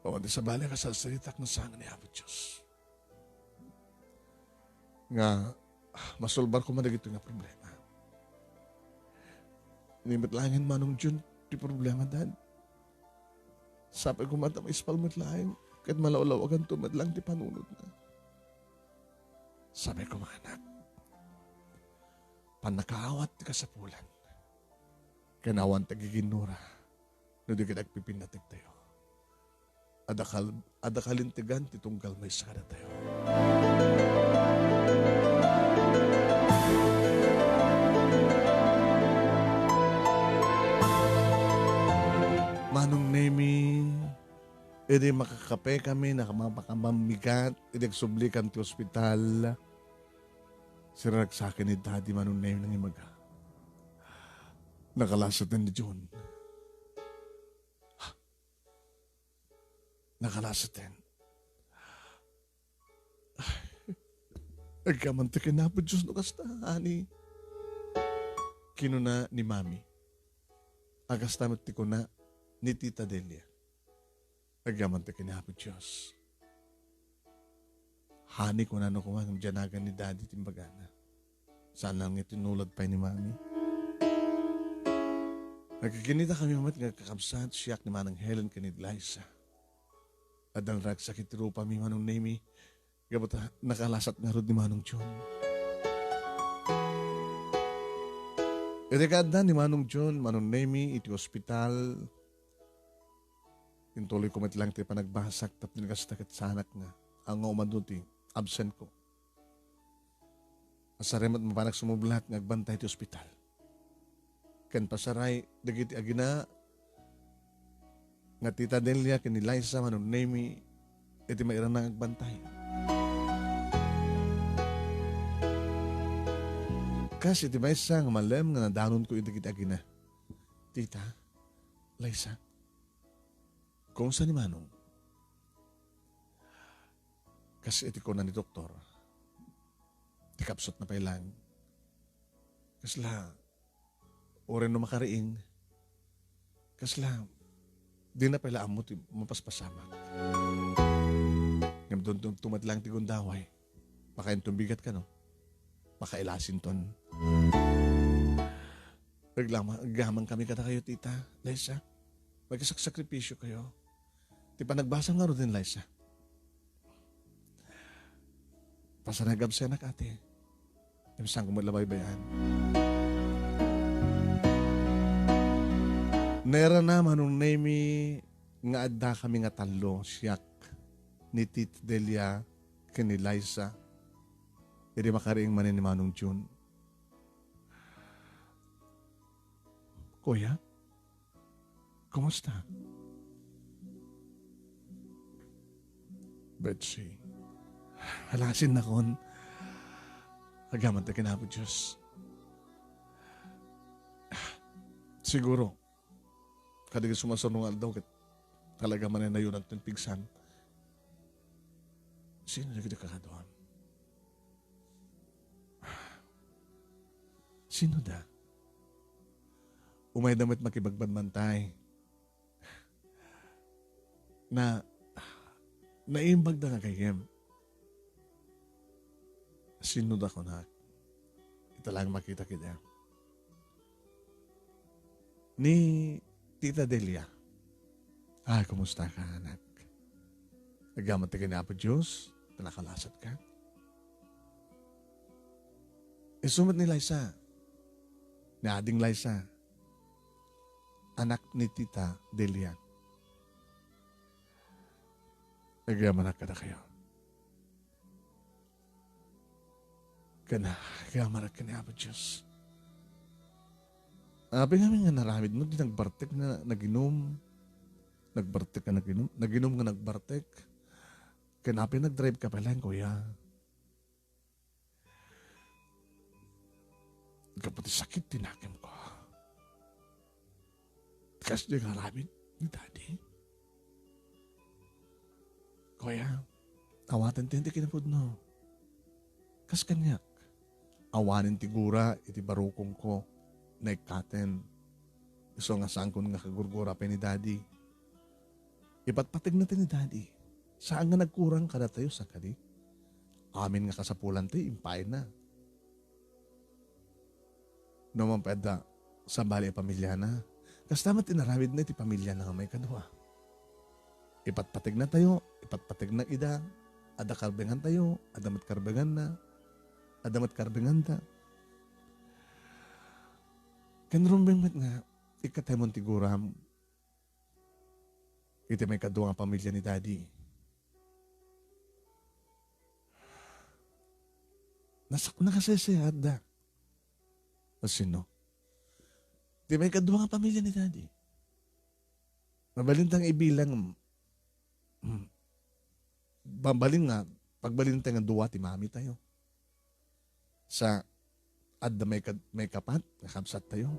Awan ti sabali a kasarsaritak no saan ni Apo Dios. Nga, ah, masolbar koma dagitoy nga problema. Ni met laengen Manong Jun ti problema, Dad. Sapay koma ta maispal met laeng, ket malawlawaganto met lang ti panunotna. Sapay koma, anak, pannakaawat ti kasapulan. Ken awan ti agiginnura no di ket agpipinnategtayo. Adda kal-, adda kalintegan ti tunggal maysa kadatayo. Manong Nemi, idi makakapekami, naka-, mapakam-, mamigat, idi agsublikam ti ospital, siraragsaken ni Daddy Manong Nemi nangimaga. Nakalasaten ni Jun. Nakalasaten. Ay, agyaman ti ken Apo Dios no kasta, ani. Kinuna ni Mami. A kasta met ti kuna ni Tita Delia. Agyaman ti ken Apo Dios. Hani kunano koma nga dianagan ni Daddy ti imbagana. Saan nga tinulad pay ni Mami. Nagkikinitakami met nga agkakabsat, siak ni Manang Helen ken ni Liza. Adda naragsak iti rupami, Manong Nemi, gapu ta nakalasat ngarud ni Manong John. Iti kaadda ni Manong John, Manong Nemi, iti ospital, intuloyko met lang ti panagbasak tapno kasta ket saanak nga, nga umadu ti absentko. Asarimet mapanak sumublat nga agbantay ti ospital. Ken pasaray dagiti agina nga Tita Delia ken ni Liza Manong Nemi iti mairana nga agbantay. Kas iti maysa nga malem nga nadanonko iti agina. Tita, Liza, kumusta ni Manong? Kas iti kuna ni doktor, ti kapsut na pay lang. Kasla, uray no makariing, kasla, di na pay la ammo ti mapaspasamak. Ngem dunto met lang ti gundaway. Makainton bigat kano? Makailasinton. Aglama-, agyaman kami kadakayo, Tita, Liza. Makisaksakripisyo kayo. Ti panagbasam ngaruden, Liza. Pasanagabsianak, ate. Imsan ko met la baybay-an. Nairana Manong Nemy nga adda kami nga tallo, siak, ni Tita Delia, ken ni Liza. Idi makariing manen ni Manong Jun. Kuya? Kumusta? Betsy. Alasin nakon. Agaman ta ken Apo Dios. Siguro, kadagiti sumasurno nga aldaw ket talaga manen nayunak ti pigsan. Sino dagiti kakaduam? Sino da? Umayda met makibagbagmantay. Na, naimbag da nga gayyem. Sino da kunak? Ita lang makita kida. Ni Tita Delia. Ah, kumusta ka, anak? Agaman ta ken Apo Dios, ta nakalasat ka. Isu met ni Liza, ni Ading Liza, anak ni Tita Delia. Agyamanak kadakayo. Ken, agyamanak ken ni Apo Dios. Apay ngamin nga naramidmo, di nagbartek nga naginum. Nagbartek nga naginum. Naginum nga nagbartek. Ken apay nagdrive ka pay laeng, kuya? Gapu ti sakit ti nakemko. Kas di nga aramid ni Daddy. Kuya, awaten ti kinapudno. Kas kaniak, awanen ti gura iti barukongko, naikkaten. Isu nga saankon nga kagurgura pay ni Daddy. Ipatpategna ti ni Daddy. Saan nga nagkurang kadatayo, sakadi? Amin nga kasapulan ti impayna. No man pay adda sabali a pamilyana, kasta met inaramidna iti pamilyana nga maikadua. Ipatpategna tayo, ipatpategna ida, adda karbengan tayo, adda met karbenganna, adda met karbenganta. Ken rumbeng met nga, ikkataymon ti guram, iti maikadua nga pamilya ni Daddy. Nasak-, nakasaysayaat da. A sino? Ti maikadua nga pamilya ni Daddy. Mabalin tang ibilang, hmm, mabalin nga, pagbalin tayo nga dua ti mami tayo. Sa adda maikad-, maikapat nga kabsat tayo.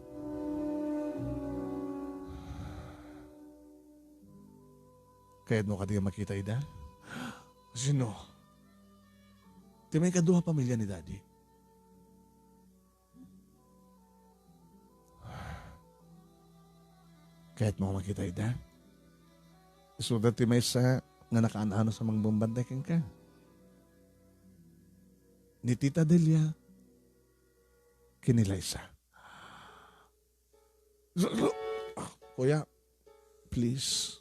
Kayatmo kadi nga makita ida? Sino? Ti maikadua a pamilya ni Daddy. Kayatmo nga makita ida? Isuda ti maysa nga nakaan-anos a mangbambantay kenka. Ni Tita Delia ken ni Liza. Kuya, please.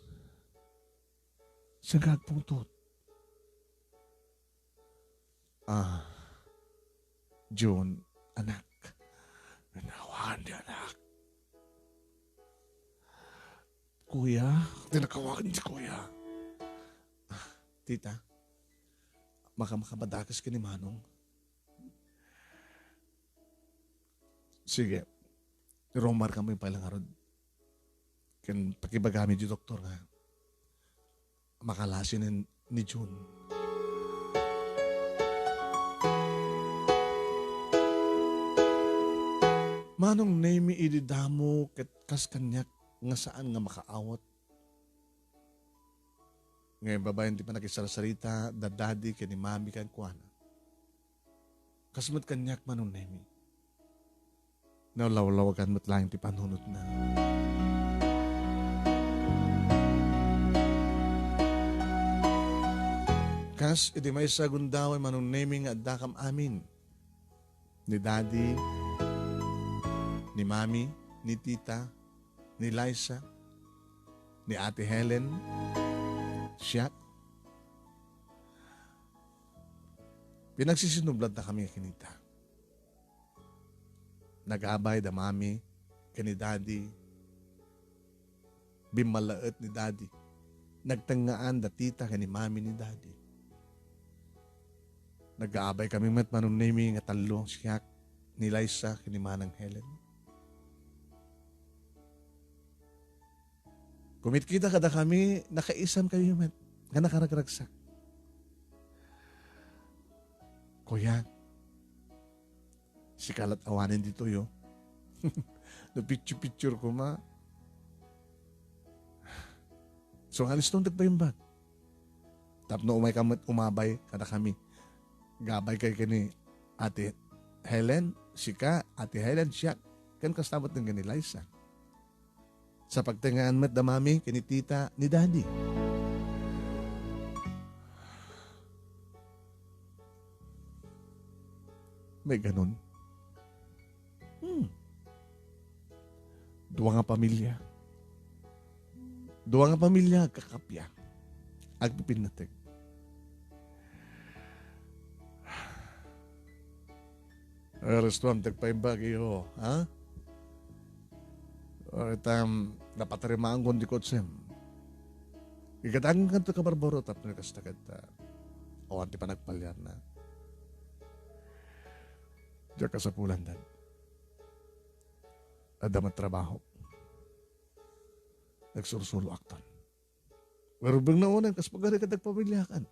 Saan ka agpungtot? Ah, June, anak. Nanawan di anak. Kuya, tinakawan si kuya. Ah, tita, maka-, makapadakes ka ni Manong. Sige. Rumar kami pay la ngarud. Ken pakibagami ti doktor nga makalasin ni, ni June. Manong Nemi, idi damo ket kas kaniak nga saan nga makaawat. Nga babaen ti panakisarsarita da Daddy ken ni Mami kenkuana. Kas met kaniak, Manong Nemi. Nalawlawagan met laeng ti panunotna. Kas iti maysa a gundaway, Manong Nemi, nga addakam amin. Ni Daddy, ni Mami, ni Tita, ni Liza, ni Ate Helen, siak. Pinagsisinubladtakami nga kinita. Nagabay da Mami ken ni Daddy. Bimmalaet ni Daddy. Nagtengngaan da Tita ken ni Mami ni Daddy. Nagaabaykami met, Manong Nemi, nga tallo, siak, ni Liza, ken ni Manang Helen. Kumitkita kadakami, nakaisamkami met nga nakaragragsak. Kuya, sika lat awanen ditoy, oh. No picture-picture koma. So, nga liston ti paimbag. Tapno umayka met umabay kadakami. Gabay kay ken ni Ate Helen, sika, Ate Helen, siak, ken kasta met ken ni Liza. Sa pagtengngaan met da Mami ken ni Tita ni Daddy. May ganun. Hmm. Dua nga pamilya. Dua nga pamilya agkakapia. Agpipinnateg. Ay, resto, am, ti agpaimbag, iho, ha? Ay, tam, napatarimaanko ti kotsem. Igatagan kanto ka Barbaro, tapno kasta ket, ah, awan ti panagpalianna. Diak kasapulan, Dad. Adda met trabaho. Nagsursuroak ton. Pero beng naunay, kas pagari ket agpamiliakan.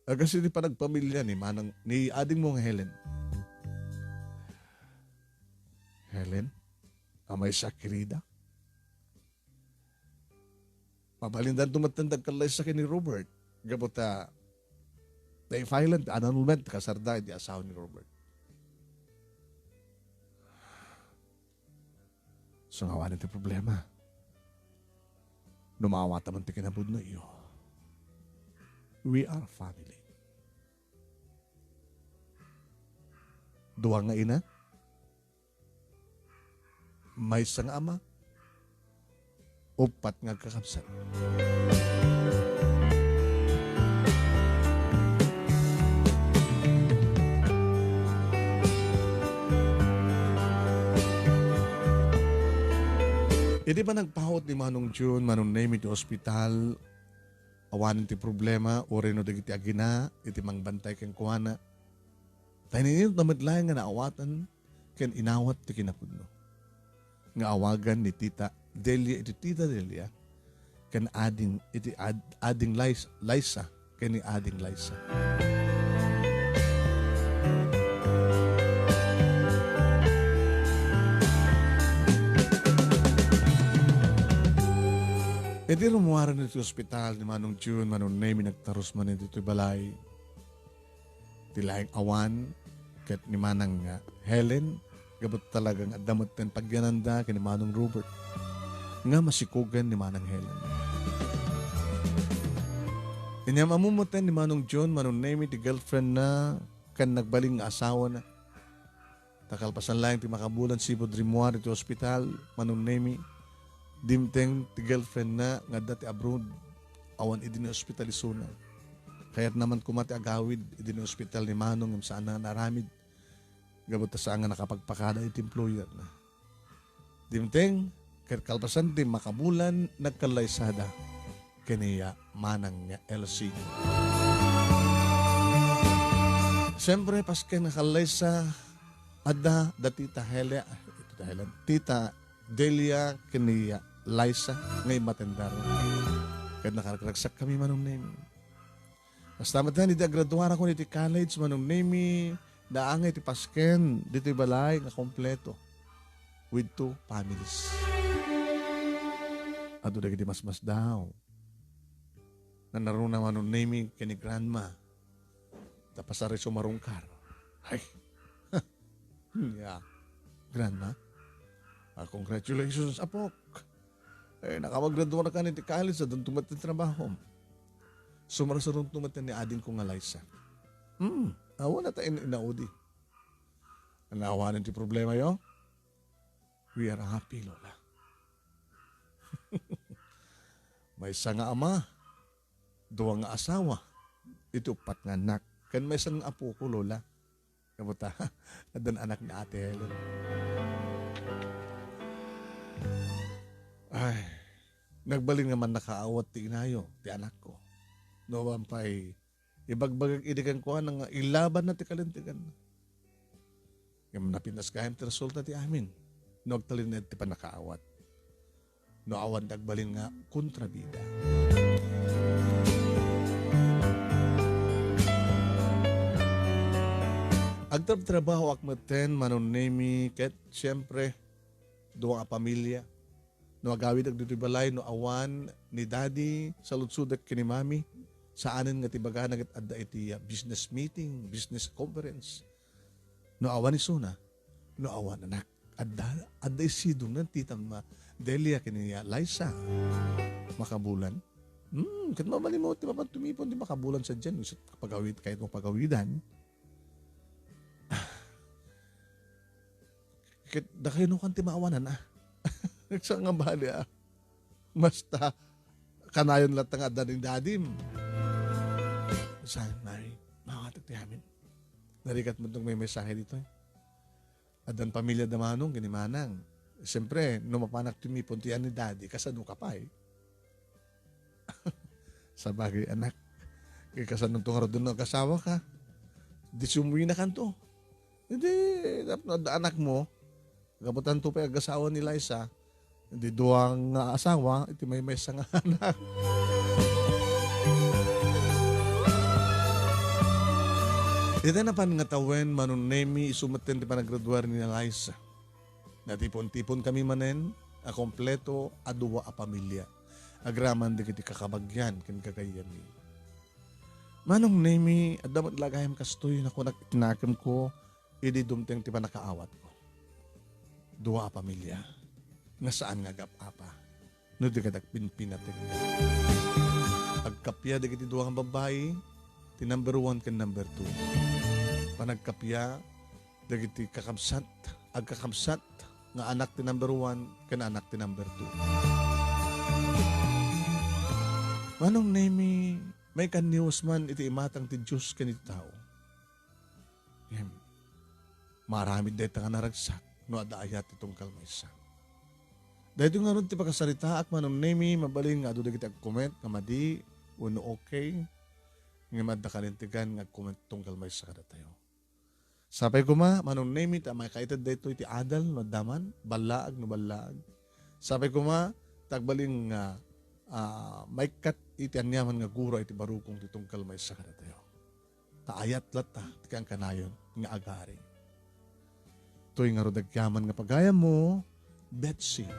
Agas iti panagpamilia ni manang, ni adingmo nga Helen. Helen, a maysa a kirida. Mabalindanto met ti nagkallaysa ken ni Robert. Gapu ta, naifilean ti annulment ti kasarda iti asawa ni Robert. So, nga awan ti problema. No maawatan man ti kinapudno, iyo. We are family. Dua nga ina, maysa nga ama, uppat nga agkakabsat. Idi panagpaut ni Manong Jun, Manong Nemi ti ospital, awanen ti problema, uray no dagiti agina iti mangbantay kenkuana. Ta ininunotna met laeng nga naawatan ken inawat ti kinapudno. Nga awagan ni Tita Delia iti Tita Delia, ken ading iti ad-, ading Lais-, Liza, ken ni ading Liza. Iti rummuaren iti ospital ni Manong Jun, Manong Nemi nagtarus manen ditoy balay. Ti laeng awan ket ni Manang, ah, Helen, gapu talaga nga adda metten pagyananda ken ni Manong Robert nga masikogen ni Manang Helen. Inyam-ammo metten ni Manong John, Manong Nemi, ti girlfriend na ken nagbalin nga asawa na. Ta kalpasan laeng ti makabulan sipud rimmuar iti ospital, Manong Nemi, dimteng ti girlfriend na nga adda ti abroad, awan idi ni ospital isuna. Kayatna man koma ti agawid idi ni ospital ni Manong ngem saanna nga naaramid. Gapu ta saan nga nakapagpakada iti employer na. Dimteng, ket kalpasan ti makabulan, nagkallaysada ken ni Manang Elsie. Siyempre, pasken nga kallaysa, adda da Tita Helia, Tita Helen, Tita Delia ken ni Liza nga immatendar. Ket nakaragsakkami, Manong Nemi. Kasta met iti agraduarakon iti college, Manong Nemi, naangay ti pasken ditoy balay nga kompleto. with two families. Adu dagiti masmasdaw. Nanaruna Manong Nemi ken ni Grandma. Ta pasar isu marungkar. Ay. Yeah. Grandma. Ah, congratulations, apok. Eh, nakapaggraduarkan iti college, adun tumet ti trabahom. Sumarsaronto met ni adingko nga Liza. Hmm, awan na ta in-, inaudi. Ania awanen ti problema yo? We are happy, Lola. Maysa nga ama, dua nga asawa, iti uppat nga anak, ken maysa nga apoko, Lola. Kabuta, addan anak ni Ate Helen. Ay, nagbalin nga mannakaawat ti inayo, ti anakko. No, awan pay, ibagbagak idi kenkuana nga ilabanna ti kalintegan. Ngem napintas gayam ti resulta ti amin. No agtalinaed ti pannakaawat. No awan ti agbalin nga kontrabida. Agtrabtrabahoak metten, Manong Nemi, ket siempre, dua a pamilya. No agawidak ditoy balay, no awan ni Daddy, saludsodek ken ni Mami, saanen nga ti bagana ket adda iti, ah, business meeting, business conference. No awan isuna, no awan anak, adda, adda isidongna ti tama Delia ken ni Liza. Makabulan. Hmm, ket mabalin mo ti mapan tumipon ti makabulan sadiay, no isu ti pagawid, kayatmo pagawidan. Ket dakayno kan ti maawanan, ah. Saan nga bali, ah. Basta, kanayon latta nga adda ni Dadim. Saan, Mari? Mawatek ti amin. Narigat mo itong may mensahe dito, eh. Addan pamilya da Manong ken ni Manang. Siyempre, no mapanak tumipon ti ni Daddy, kasano ka pay? Sabagay, anak. Kay kasano to nga rudon no agasawaka? Di sumuwinakan to. Hindi, tapno adda anakmo, gaputan to pay agasawa ni Liza, hindi duwang nga asawa, iti maymaysa nga anak. Iti napan nga tawen, Manong Nemi, isu metten ti panagraduar ni Liza. Natipon-tipon kami manen a kompleto a dua a pamilya. Agraman dagiti kakabagian ken gagayyemmi. Manong Nemi, adda met la gayam kastoy nakunak iti nakemko idi dumteng ti pannakaawatko. Dua a pamilya nga saan nga agap-apa no di kadi agpinpinateg. Agkappia dagiti dua nga babbai, ti number one ken number two. Panagkappia dagiti kakabsat, agkakabsat nga anak ti number one ken anak ti number two. Manong Nemi, maikanniwas man iti imatang ti Dios ken iti tao. Ngem, maaramid dayta nga naragsak no adda ayat ti tungkal maysa. Daytoy ngarud ti pakasaritaak, Manong Nemi, mabalin nga adu dagiti agcomment nga madi wenno okay, ngem adda kalintegan nga agcomment tungkal maysa kadatayo. Sapay koma, Manong Nemi, ta makaited daytoy ti adal no adda man, ballaag no ballaag. Sapay koma, ta agbalin nga, ah, maikkat iti aniaman nga gura iti barukong ti tungkal maysa kadatayo. Ta ayat latta ti kankanayon nga agari. Toy ngarud agyaman nga pagayammo, Betsy.